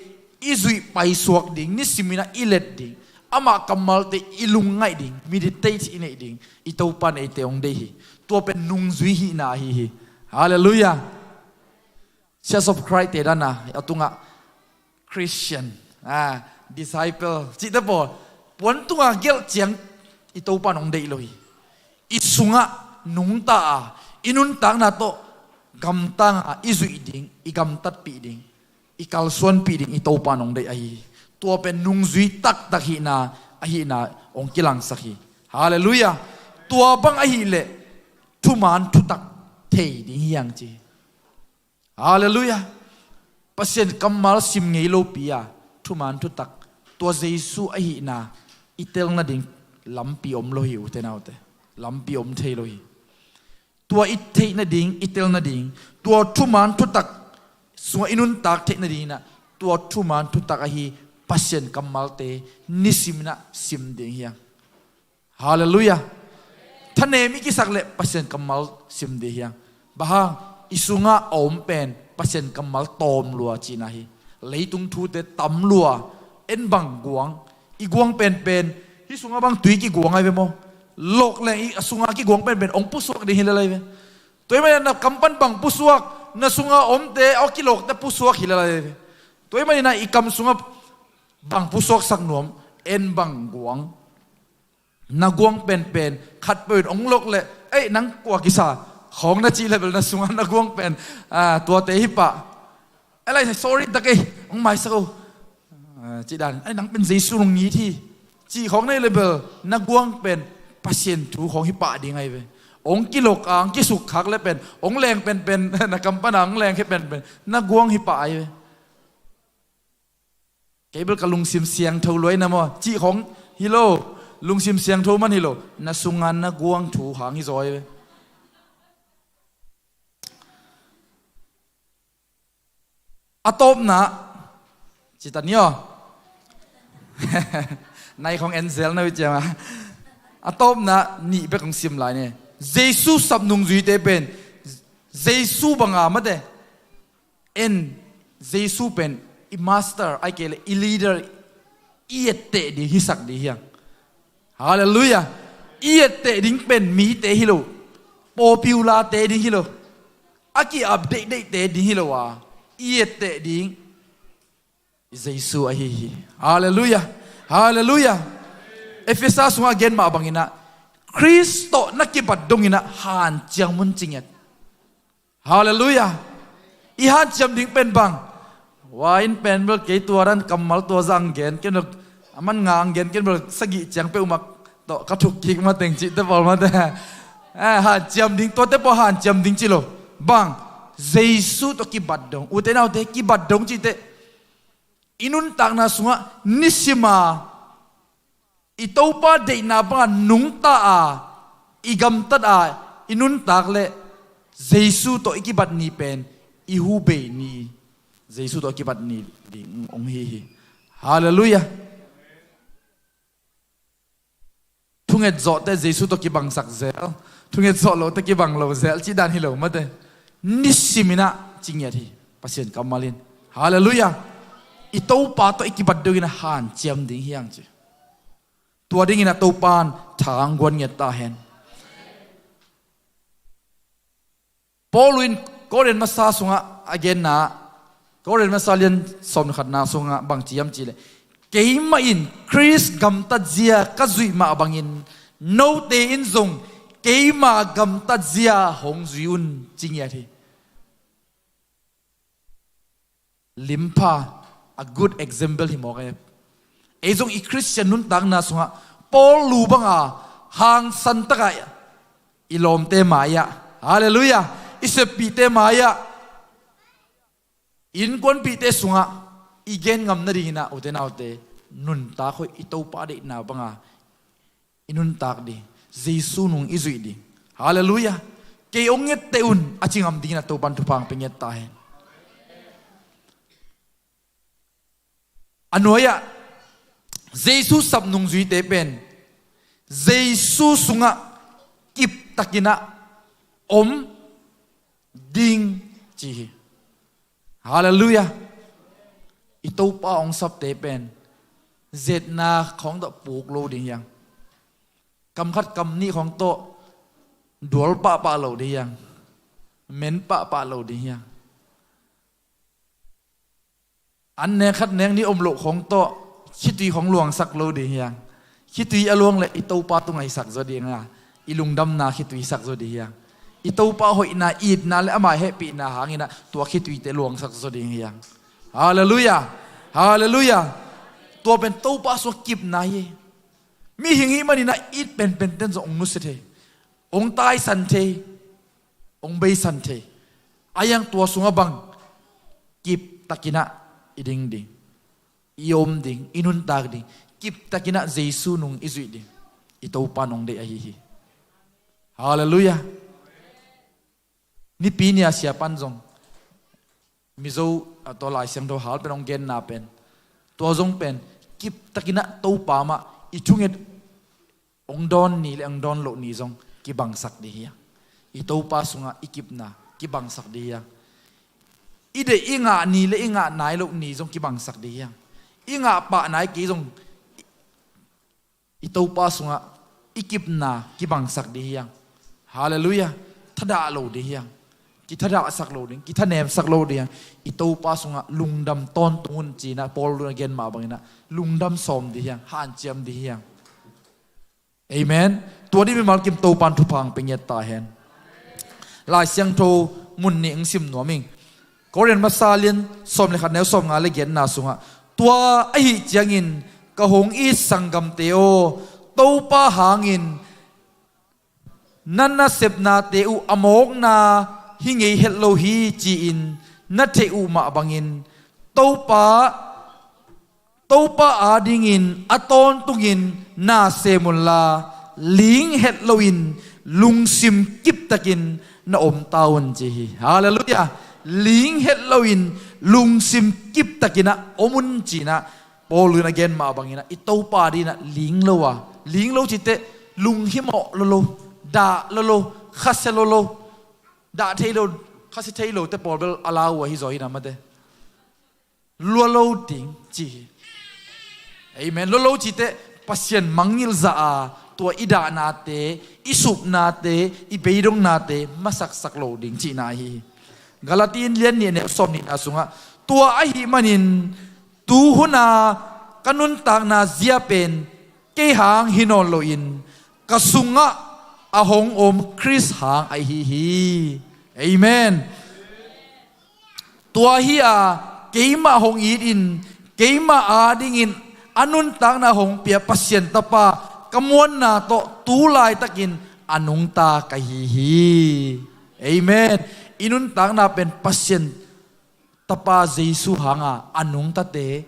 i zuih paisuak ding, nisimin ah i let ding, ama kammalte i lungngaih ding, meditate i neih ding, i Topa in eite hong deih hi. Tua pen nungzui hihna ahi hi. Halleluiah. Church of Christ te dan a, a tungah Christian, a, disciple cihte pawl, puan tunga gelh ciang i Topa in hong deih lo hi. I sungah nungta a, i nuntakna tawh gamtang a, i zuih ding, i gamtatpih ding, i kalsuanpih ding i Topa in hong deih ahi hi. Tua pen nungzui taktak hihna ahihna hong kilangsak hi. Halleluiah. Tua bang ahih leh thuman thutak thei ding hi hang, ci hi. Halleluiah. Pasian kammal sim ngei lopi a, thuman thutak, tua Jesu ahihna i tel nading lampi om lo hi, ute naute. Lampi om thei lo hi. Tua i theih nading, i tel nading, tua thuman thutak sungah i nuntak theih nading in ah, tua thuman thutak ahi Pasian kammalte nisimin ah sim ding hi hang. Halleluiah. Thanem i kisak leh Pasian kammal sim ding hi hang. Bang hang? I sungah a om pen Pasian kammal tawm lua cihna hi. Leitung thute tam lua, en bang guang, i guang penpen, hih sungah bang tui kiguang ahi ve maw? Lawk leng i, a sungah kiguang penpen hong pusuak ding hi lel ahi ve. Tua ahih manin na kam pan bang pusuak, na sungah omte, a kilawkte pusuak hi lel ahi ve. Tua ahih manin na i kam sungah bang pusuaksak nuam, en bang guang. Na guang penpen khatpeuh in hong lawk leh, "Ei, nang kua kisa?" khawng na cih leh bel na sungah na guang pen, a, tuate hi pah. "Ei, lai, sorry tak ei, hong maisak o," a, cih dan. "Ei, nang pen Jesu nong it hi," cih khawng na hih leh bel na guang pen Pasian thu khawng hi pah ding ahi ve. Hong kilawk a, hong kisukkhak leh pen, hong leng penpen, na kam pan a hong lengkhia penpen na guang hi pah ahi ve. "Kei bel ka lungsim siangtho lua hi na maw," cih khawng hi lo. Lungsim siangtho man hi lo. Na sungah na guang thu hang hi zaw hi ve. A tawpna, ci ta ni aw. Nai khawng en zel na uh ciang a. A tawpna nih bek hong sim lai ni. Jesu sap nungzuite pen Jesu banga mate, en, Jesu pen i master, ahih kei leh i leader, i etteh ding hisak ding hi hang. Halleluiah. I etteh ding pen mite hi lo, popular-te ding hi lo, a ki-update deihdeihdte ding hi lo a, i etteh ding Jesu ahi hi. Halleluiah. Halleluiah. Efesa sungah a gen mah bangin ah, Khrist tawh na kibat dongin ah hanciam un, ci ngiat. Halleluiah. I hanciam ding pen bang? Wa in pen bel kei tua dan kammal tua zah hong gen ken bel, a man nga hong gen ken bel, sagih ciang peuhmah tawh ka thuk kik mateng cihte pawl mate. Eh, hanciam ding, tuate pawl hanciam ding ci lo. Bang? Jesu tawh kibat dong. Ute naute, kibat dong cihte i nuntakna sungah nisim a, i Topa deihna banga nungta a, i gamtat a, i nuntak leh Jesu tawh i kibat ni pen i hu bei ni, Jesu tawh kibat ni ding hong hi hi. Halleluiah. Thunget zawhte Jesu tawh kibangsak zel, thunget zawh lohte kibang lo zel cih dan hi lo mate. Nisimin ah ci ngiat hi Pasian kammal in. Halleluiah. I Topa tawh i kibat dongin ah hanciam ding hi hang, ci. Tua dingin ah Topa in tha hong guan ngiat ta hen. Paul in Korin masa sungah a genna, Korin masa lian sawm le khatna sungah bang ci hiam cih leh, "Keimah in Khrist gamtatzia ka zuih mah bangin note in zong keima gamtatzia hong zui un," ci ngiat hi. Limpha, a good example hi mawk e. Ei zong i Khristian nuntakna sungah Paul lu banga hangsan takah i lawmte mai-ah, halleluiah, i seppihte mai-ah, innkuanpihte sungah i gen ngam nadingin ah, ute naute, nuntak hoih, i Topa deihna banga i nuntak ding, Jesu nung i zuih ding. Halleluiah. "Kei hong etteh un," a ci ngam dingin ah Topa in thupha hong pia ngiat ta hen. A nuai-ah Jesu sap nungzuite pen Jesu sungah kiptakinah om ding ci hi. Halleluiah. I Topa hong sapte pen zetna khawng tawh puk lo ding hiang. Kam khat kam nih khawng tawh dual pahpah lo ding hiang. Men pahpah lo ding hiang. An neng khat neng nih om loh khawng tawh khitui khawng luangsak lo ding hiang. Khitui a luang le i Topa tungah hisak zaw ding a, i lungdamna khitui hisak zaw ding hiang. I Topa hoihna, itna le ama hehpihna hanginah tua khituite luangsak zaw ding hiang. Halleluiah. Halleluiah. Tua pen Topa sungah kipna hi. Mihing hih maninah it penpen ten zong hong nusia thei, hong taisan thei, hong beisan thei. A hiang tua sungah bang kiptakinah i ding ding, i om ding, i nuntak ding. Kiptakinah Jesu nung i zuih ding i Topa nong deih ahi hi. Halleluiah. Nipi nia siapan zong Mizo a tua Lai Siangtho hal pen hong genna pen tua zong pen kiptakinah Topa mah i thunget hong dawn ni le hong dawn loh ni zong kibangsak ding hiang. I Topa sungah i kipna kibangsak ding hiang. I deih i ngah ni le i ngah nai loh ni zong kibangsak ding hiang. I ngah pah nai kei zong i Topa sungah i kipna kibangsak ding hiang. Halleluiah. Thadah lo ding hiang. Kithadahsak lo ding, kithanemsak lo ding hiang. I Topa sungah lungdam tawntung un cinah Paul in a gen mah banginah lungdam sawm ding hiang, hanciam ding hiang. Amen. Tua dih mimal kim Topan thupha hong pia ngiat ta hen. Lai Siangtho mun nih hong sim nuam ing. Korin masa lian sawm le khat neu sawm nga le genna sungah, tua ahi ciangin ka hong it sanggamte aw, Topa hangin na nasepnate uh a mawkna hi ngei het lo hi ci-in na theih uh mah bangin Topa Topa adingin a tawntungin na sem unla, ling het loin lungsim kiptakin na om ta un ci hi. Halleluiah. Ling het loin lungsim kiptakin a om un cinah Paul in a gen mah banginah i Topa dinah ling lo a, ling lo cite lunghimawh lolo, dah lolo, khasia lolo, dah thei lo, khasia thei lo te pawl bel a lau uh ahi zaw hinah mate. Lua lo ding ci hi. Amen. Lua lo cite Pasian mangngilh zah a, tua i dahnate, i supnate, i beidongnate masaksak lo ding cihna hi. Galati in lian nih neu sawm nihna sungah, tua ahi manin tuhuna ka nuntakna zia pen kei hang hi nawn loin ka sungah a hong om Khrist hang ahi hi. Amen. Tua hi a, keimah hong itin, keimah adingin a nuntakna hong pia Pasian Tapa ka muanna tawh tu laitakin a nungta ka hi hi. Amen. I nuntakna pen Pasian Tapa Jesu hanga a nungtate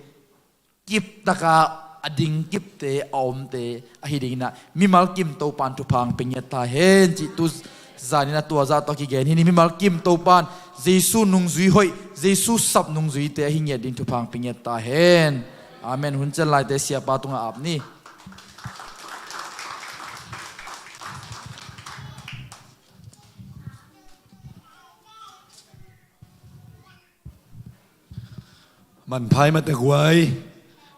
kiptaka a dingkipte a omte ahi dinginah mimal kim Topan thupha hong pia ngiat ta hen cih tu zaninah tua zah tawh kigen hi ni. Mimal kim Topan Jesu nungzui hoih, Jesu sap nungzuite ahi ngiat ding thupha hong pia ngiat ta hen. Amen. Hun cian laite siapa tungah ap ni. Manphai mate guai.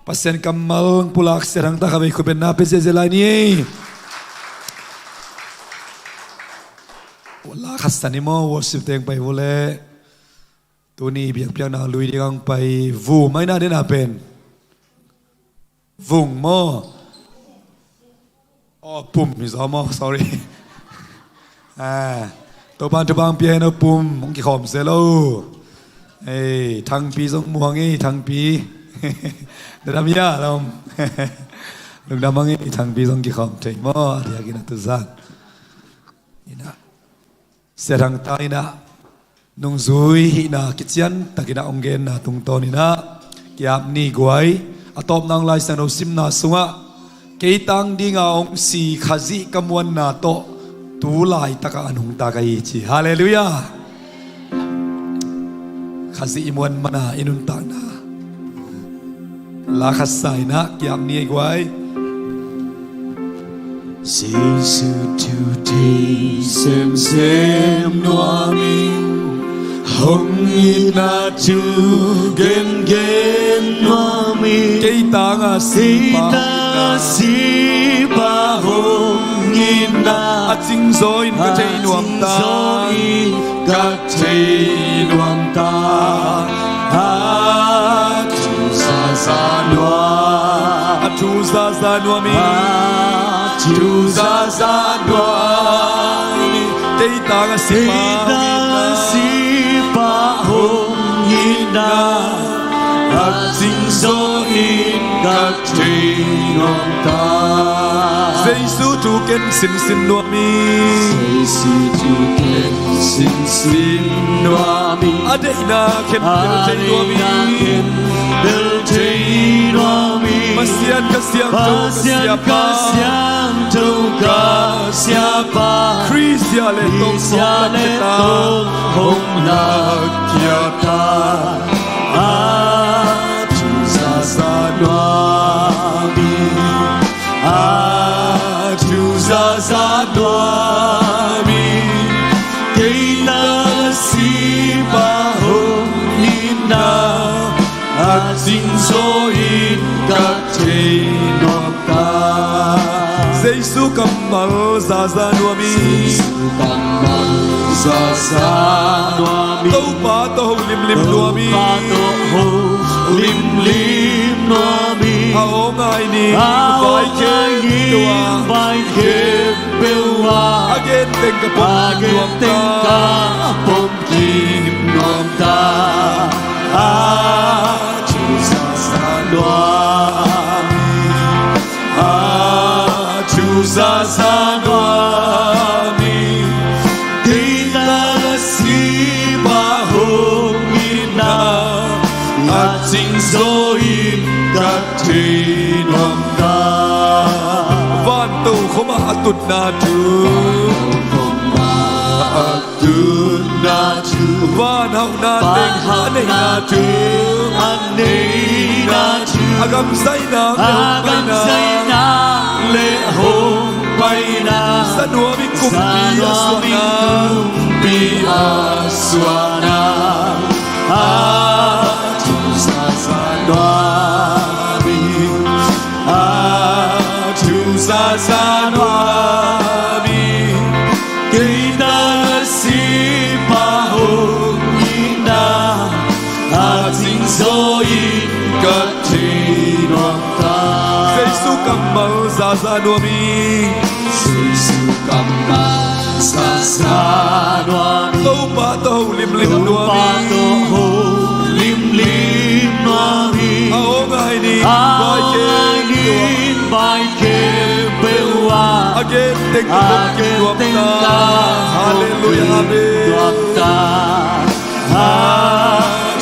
Pasian kammal pulak siathang ta kha vei khutbetna pe ziazia lai ni ei. La khatsan i maw worship teng pai vule. Tuni biakpiakna lui ding ang pai vu mai na dena pen. Vung maw? Aw, pum hi zaw maw? Sorry. Ah, Topan thupha hong pia hen aw pum, hong kikhawm se lo. Ei, Thangpi zong muang ei, Thangpi. Dadam ia lom. Lungdam hang ei, Thangpi zong kikhawm thei maw? Diakin a tuzan. Ina. Siathang ta ina. Nungzui hihna kician takin a hong genna tungtawn ina kiap ni guai. A tawpna hong Lai Siangtho simna sungah kei tang dinga hong si Khazih ka muanna tawh tu laitaka a nungta ka hi ci. Halleluiah. Khazih i muan mana i nuntakna La khat sa in ah kiap ni ei guai. Jesu thu thei semsem nuam in, hong itna thu gengen nuam in. Kei tangah sipa hong itna, sipa hong itna, a cingzaw in ka thei nuam ta, a cingzaw in ka thei nuam ta. A thu zaza nuam, a thu zaza nuam hi, a thu zaza nuam hi. Kei tangah sipa, kei tangah sipa hong itna, a cingzaw in ka thei nuam ta. Jesu thu ken sinsin nuam hi, Jesu thu ken sinsin nuam hi. A deihna khempeuh thei nuam hi, a deihna khempeuh thei nuam hi. Pasian ka siangtho, Pasian ka siangtho ka siapa, Khrih zia le tong, Khrih zia le tong hong lakkhia ta. A thu zaza nuam hi, a thu zaza nuam hi. Kei tangah sipa hong itna, a cingzaw in ka thei nuam ta. Jesu kammal zaza nuam hi, Jesu kammal zaza nuam hi. Topa tawh ho limlim nuam hi, Topa tawh ho limlim nuam hi. A aw ngai ning, a aw ngai ning, vai khempeuh ah, vai khempeuh ah, a gen teng ka pom, a gen teng ka pom kim nuam ta. A thu zaza nuam hi, a thu zaza nuam hi. Kei tangah sipa hong itna, a cingzaw in ka thei nuam ta. Van tokhom ah a tutna thu, van tokhom ah a tutna thu, van hauhna teng a neihna thu, van hauhna teng a neihna thu, a gamzaihna le, a hong paina, gamzaihna le hong paina, za nuam in kumpi a, za nuam in suahna, kumpi a suahna. A thu zaza nuam hi, a thu zaza nuam hi. Kei tangah sipa hong itna, a cingzaw in ka thei nuam ta. Jesu kammal zaza nuam hi, Jesu kammal zaza nuam hi. Topa tawh ho limlim nuam hi, Topa tawh ho limlim nuam hi. A aw ngai ning, a aw ngai ning, vai khempeuh ah, vai khempeuh ah, a gen teng ka pom kim nuam ta. A gen teng ka pom kim nuam ta. Halleluiah, amen. A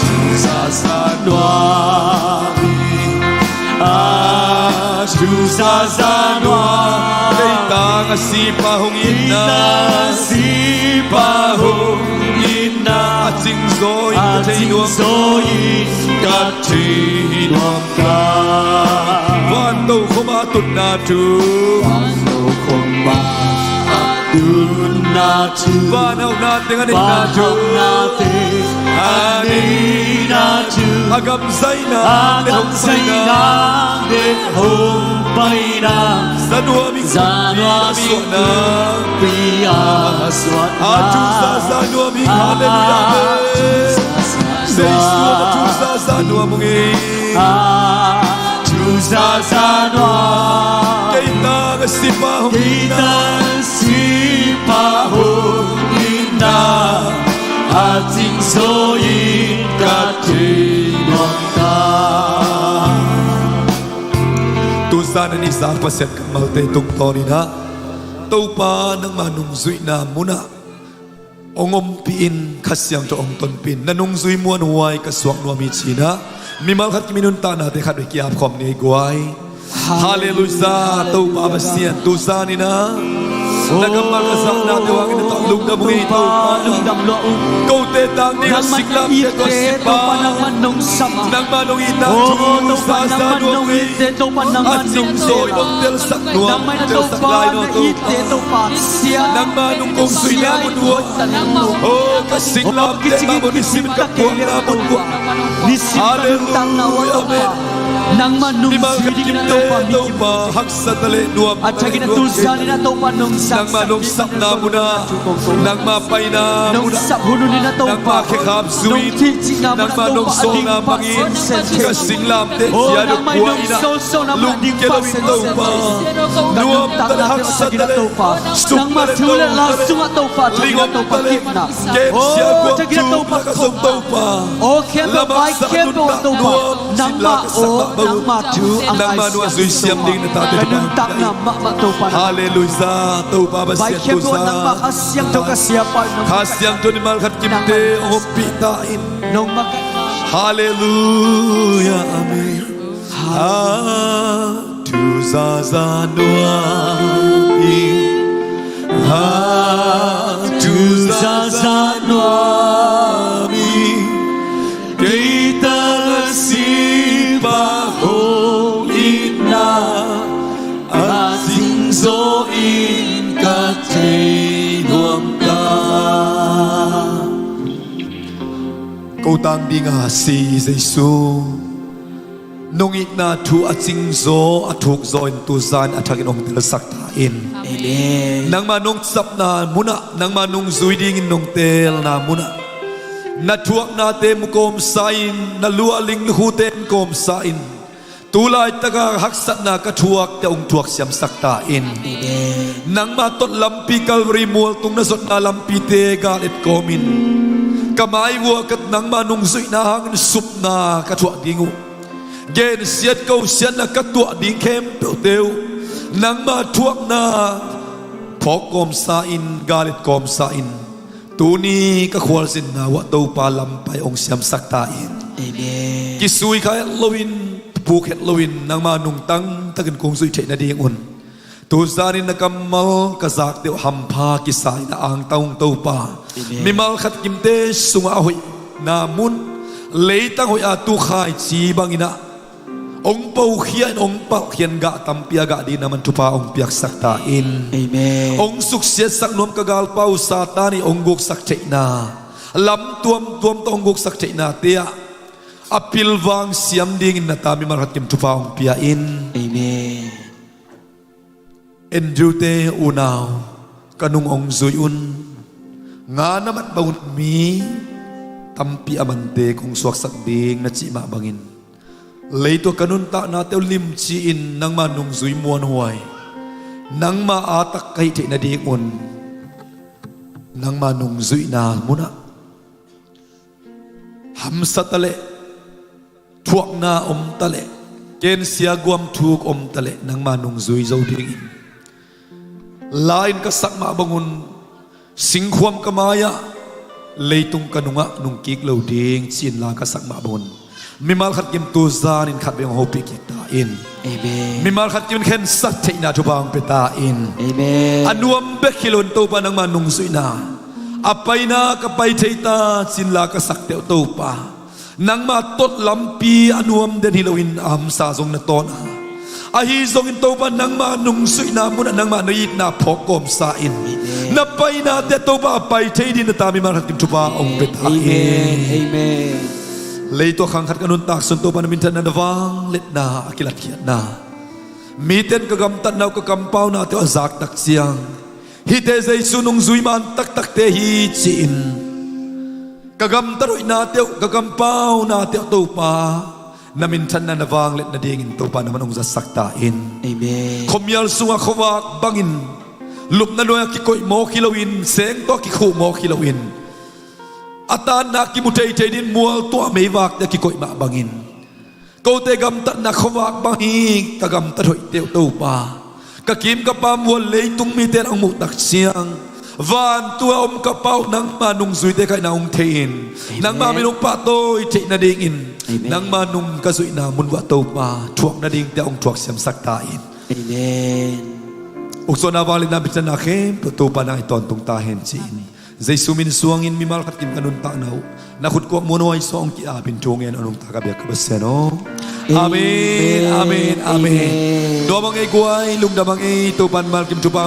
thu zaza nuam hi, a thu zaza nuam hi. Kei tangah sipa hong itna, kei tangah sipa hong itna, a cingzaw in ka thei nuam, a cingzaw in ka thei nuam ta. Van tokhom ah a tutna thu, van tokhom ah a tutna thu, van hauhna teng a neihna thu, van hauhna teng a neihna thu, a gamzaihna, a gamzaihna le hong paina, za nuam in, za nuam in kumpi a suahna, kumpi a suahna. A thu zaza nuam hi, halleluiah, amen. A thu zaza nuam hi. Jesu a thu zaza nuam hi. A thu zaza nuam hi. Kei tangah sipa hong, kei tangah sipa hong itna, a cingzaw in ka thei nuam ta. Tuzan a nihzak Pasian kammalte tungtawn in ah, Topa nangma nungzuihna munah hong ompih in, Kha Siangtho hong tonpih in, na nungzui muanhuai ka suak nuam hi ci-in ah, mimal khat kimin nuntaknate khatvei ki-ap khawm ni ei guai. Halleluiah, Topa Pasian, tuzan in ah na kammal ka zahnate hangin na tawh lungdam ung ei Topa. Kote tang ding a singlamteh tawh sipa, Nangmah nong itna thu zaza nuam hi. A cingzaw in hong telsak nuam, hong telsak lai nuam Topa. Nangmah nong kong zuihna mun uh ah, ka singlamteh mah bang, nisim ka puakna mun uh ah. Halleluiah, amen. Mimal khat kimte Topa haksa ta leh nuam ta leh nuam, nangmah nong sapna mun ah, nangmah paina mun ah, nangmah khekhap zui in, nangmah nong sawlna bangin ka singlamteh ciat uh puak in ah, lungkia loin Topa, nuam ta leh haksa ta leh, suk ta leh, tawng ta leh, lingom ta leh, kemsia guam thuk na ka zong Topa, lamaksa, nuntak nuam, cin la ka sak mah bang un, nangmah nung a zui siam ding na tate Topa. Halleluiah, Topa Pasian, tu zan Kha Siangtho in mimal khat kimte hong ompih ta in. Halleluiah, amen. Ha, tu zaza nuam ing. Ha, tu zaza nuam ing. Kei ta Sipa hong itna a cingzaw in ka thei nuam ta. Ko tang ding a si Jesu, nong itna thu a cingzaw, a thukzaw in tu zan a thakin hong telsak ta in. Amen. Nangmah nong sapna mun ah, nangmah nung zui dingin nong teelna mun ah, na thuaknate mu kawmsa in, na luahling lukhute en kawmsa in, tu laitak a haksatna ka thuakte hong thuak siamsak ta in. Amen. Nangmah tot lampi Calvary mualtung na zotna lampite gal et kawmin, ka mai uh ah ka nangmah nung zuihna hangin supna ka thuak ding uh, gensiat kosiatna ka tuah ding khempeuhte uh, nangmah thuakna phawk kawmsa in, gal et kawmsa in, tuni ka khualzinna uh ah Topa lampai hong siamsak ta in. Amen. Kisui kha het loin, puk het loin, nangmah nung tangtakin kong zuih theih nadingun, tu zanin na kammal ka zakte uh hampha kisa in a angtang ung Topa. Amen. Mimal khat kimte sungah a hoihna mun, leitang hoih a tu khaici bangin ah hong pokhia in, hong palhkhia in, gah tampi a gah ding na man thupha hong piaksak ta in. Amen. Hong suksiatsak nuam ka galpa uh Satan in hong guksak theihna, lam tuamtuam tawh hong guksak theihnate ah a pilvang siam dingin na ta mimal khat kim thupha hong pia in. Amen. Andrew-te unau, ka nung hong zui un. Nga na mat bangun mi tampi a mante kong suaksak ding na cih mah bangin, leitung ka nuntaknate uh limci-in nangma nungzui muanhuai, nangma aa tak ka hih theih nadingun nangma nungzuihna munah hamsa taleh, thuakna om taleh, kensia guamthuk om taleh, nangma nungzui zo dingin la-in ka sak mah bangun, singkhuam ka mai-ah, leitung ka nungah nungkik lo ding ci-in la ka sak mah bangun, mimal khat kim tu zanin khat beng hopih kik ta in. Amen. Mimal khat kim khensat theihna thupha hong pia ta in. Amen. A nuam bek hi loin Topa nangma nungzuihna, a paina ka pai thei ta ci-in la ka sakte uh Topa, nangma tot lampi a nuam den hi loin a hamsa zong na tawn a, ahi zongin Topa nangma nungzuihna munah nangma na itna phawk kawmsa in. Amen. Na painate Topa a pai thei ding na ta mimal khat kim thupha hong pia ta in. Amen. Amen. Leitung a khang khat ka nuntak sung Topa na minthanna, na vangliatna a kilatkhiatna, mite in ka gamtatna uh, ka kampaunate uh a zak tak ciang, hihte Jesu nungzui man taktakte hi ci-in ka gamtat hoihnate uh, ka kampaunate uh Topa na minthanna, na vangliatna dingin Topa na man hong zatsak ta in. Amen. Khuamial sungah khuavak bangin lupna nuai-ah kikoih mawk hi loin, seng tawh kikhuh mawk hi loin, a tanna kimu theithei dingin mual tuah meivakte ah kikoih mah bangin, kote gamtatna khuavak bang hi. Ka gamtat hoihte uh Topa, ka kim ka pam uh a leitung mite in hong muh tak ciang, vantung a om ka Pa uh nangma nungzuite ka hihna hong thei-in, Amen, nangma min hong pahtawi theih nadingin, Amen, nangma nung ka zuihna mun uah Topa thuak nadingte ah hong thuak siamsak ta in. Amen. Ukzawhna, vangliatna, minthanna khempeuh Topa nang in tawntung ta hen ci-in Jesu min suangin mimal khat kim ka nuntakna uh na khut kuak muanhuai suang hong ki-apin thu ngen a nungta ka biak ka Pasian aw. Amen, amen, amen. Dawmang ei guai, lungdamang ei, Topan malkim thupha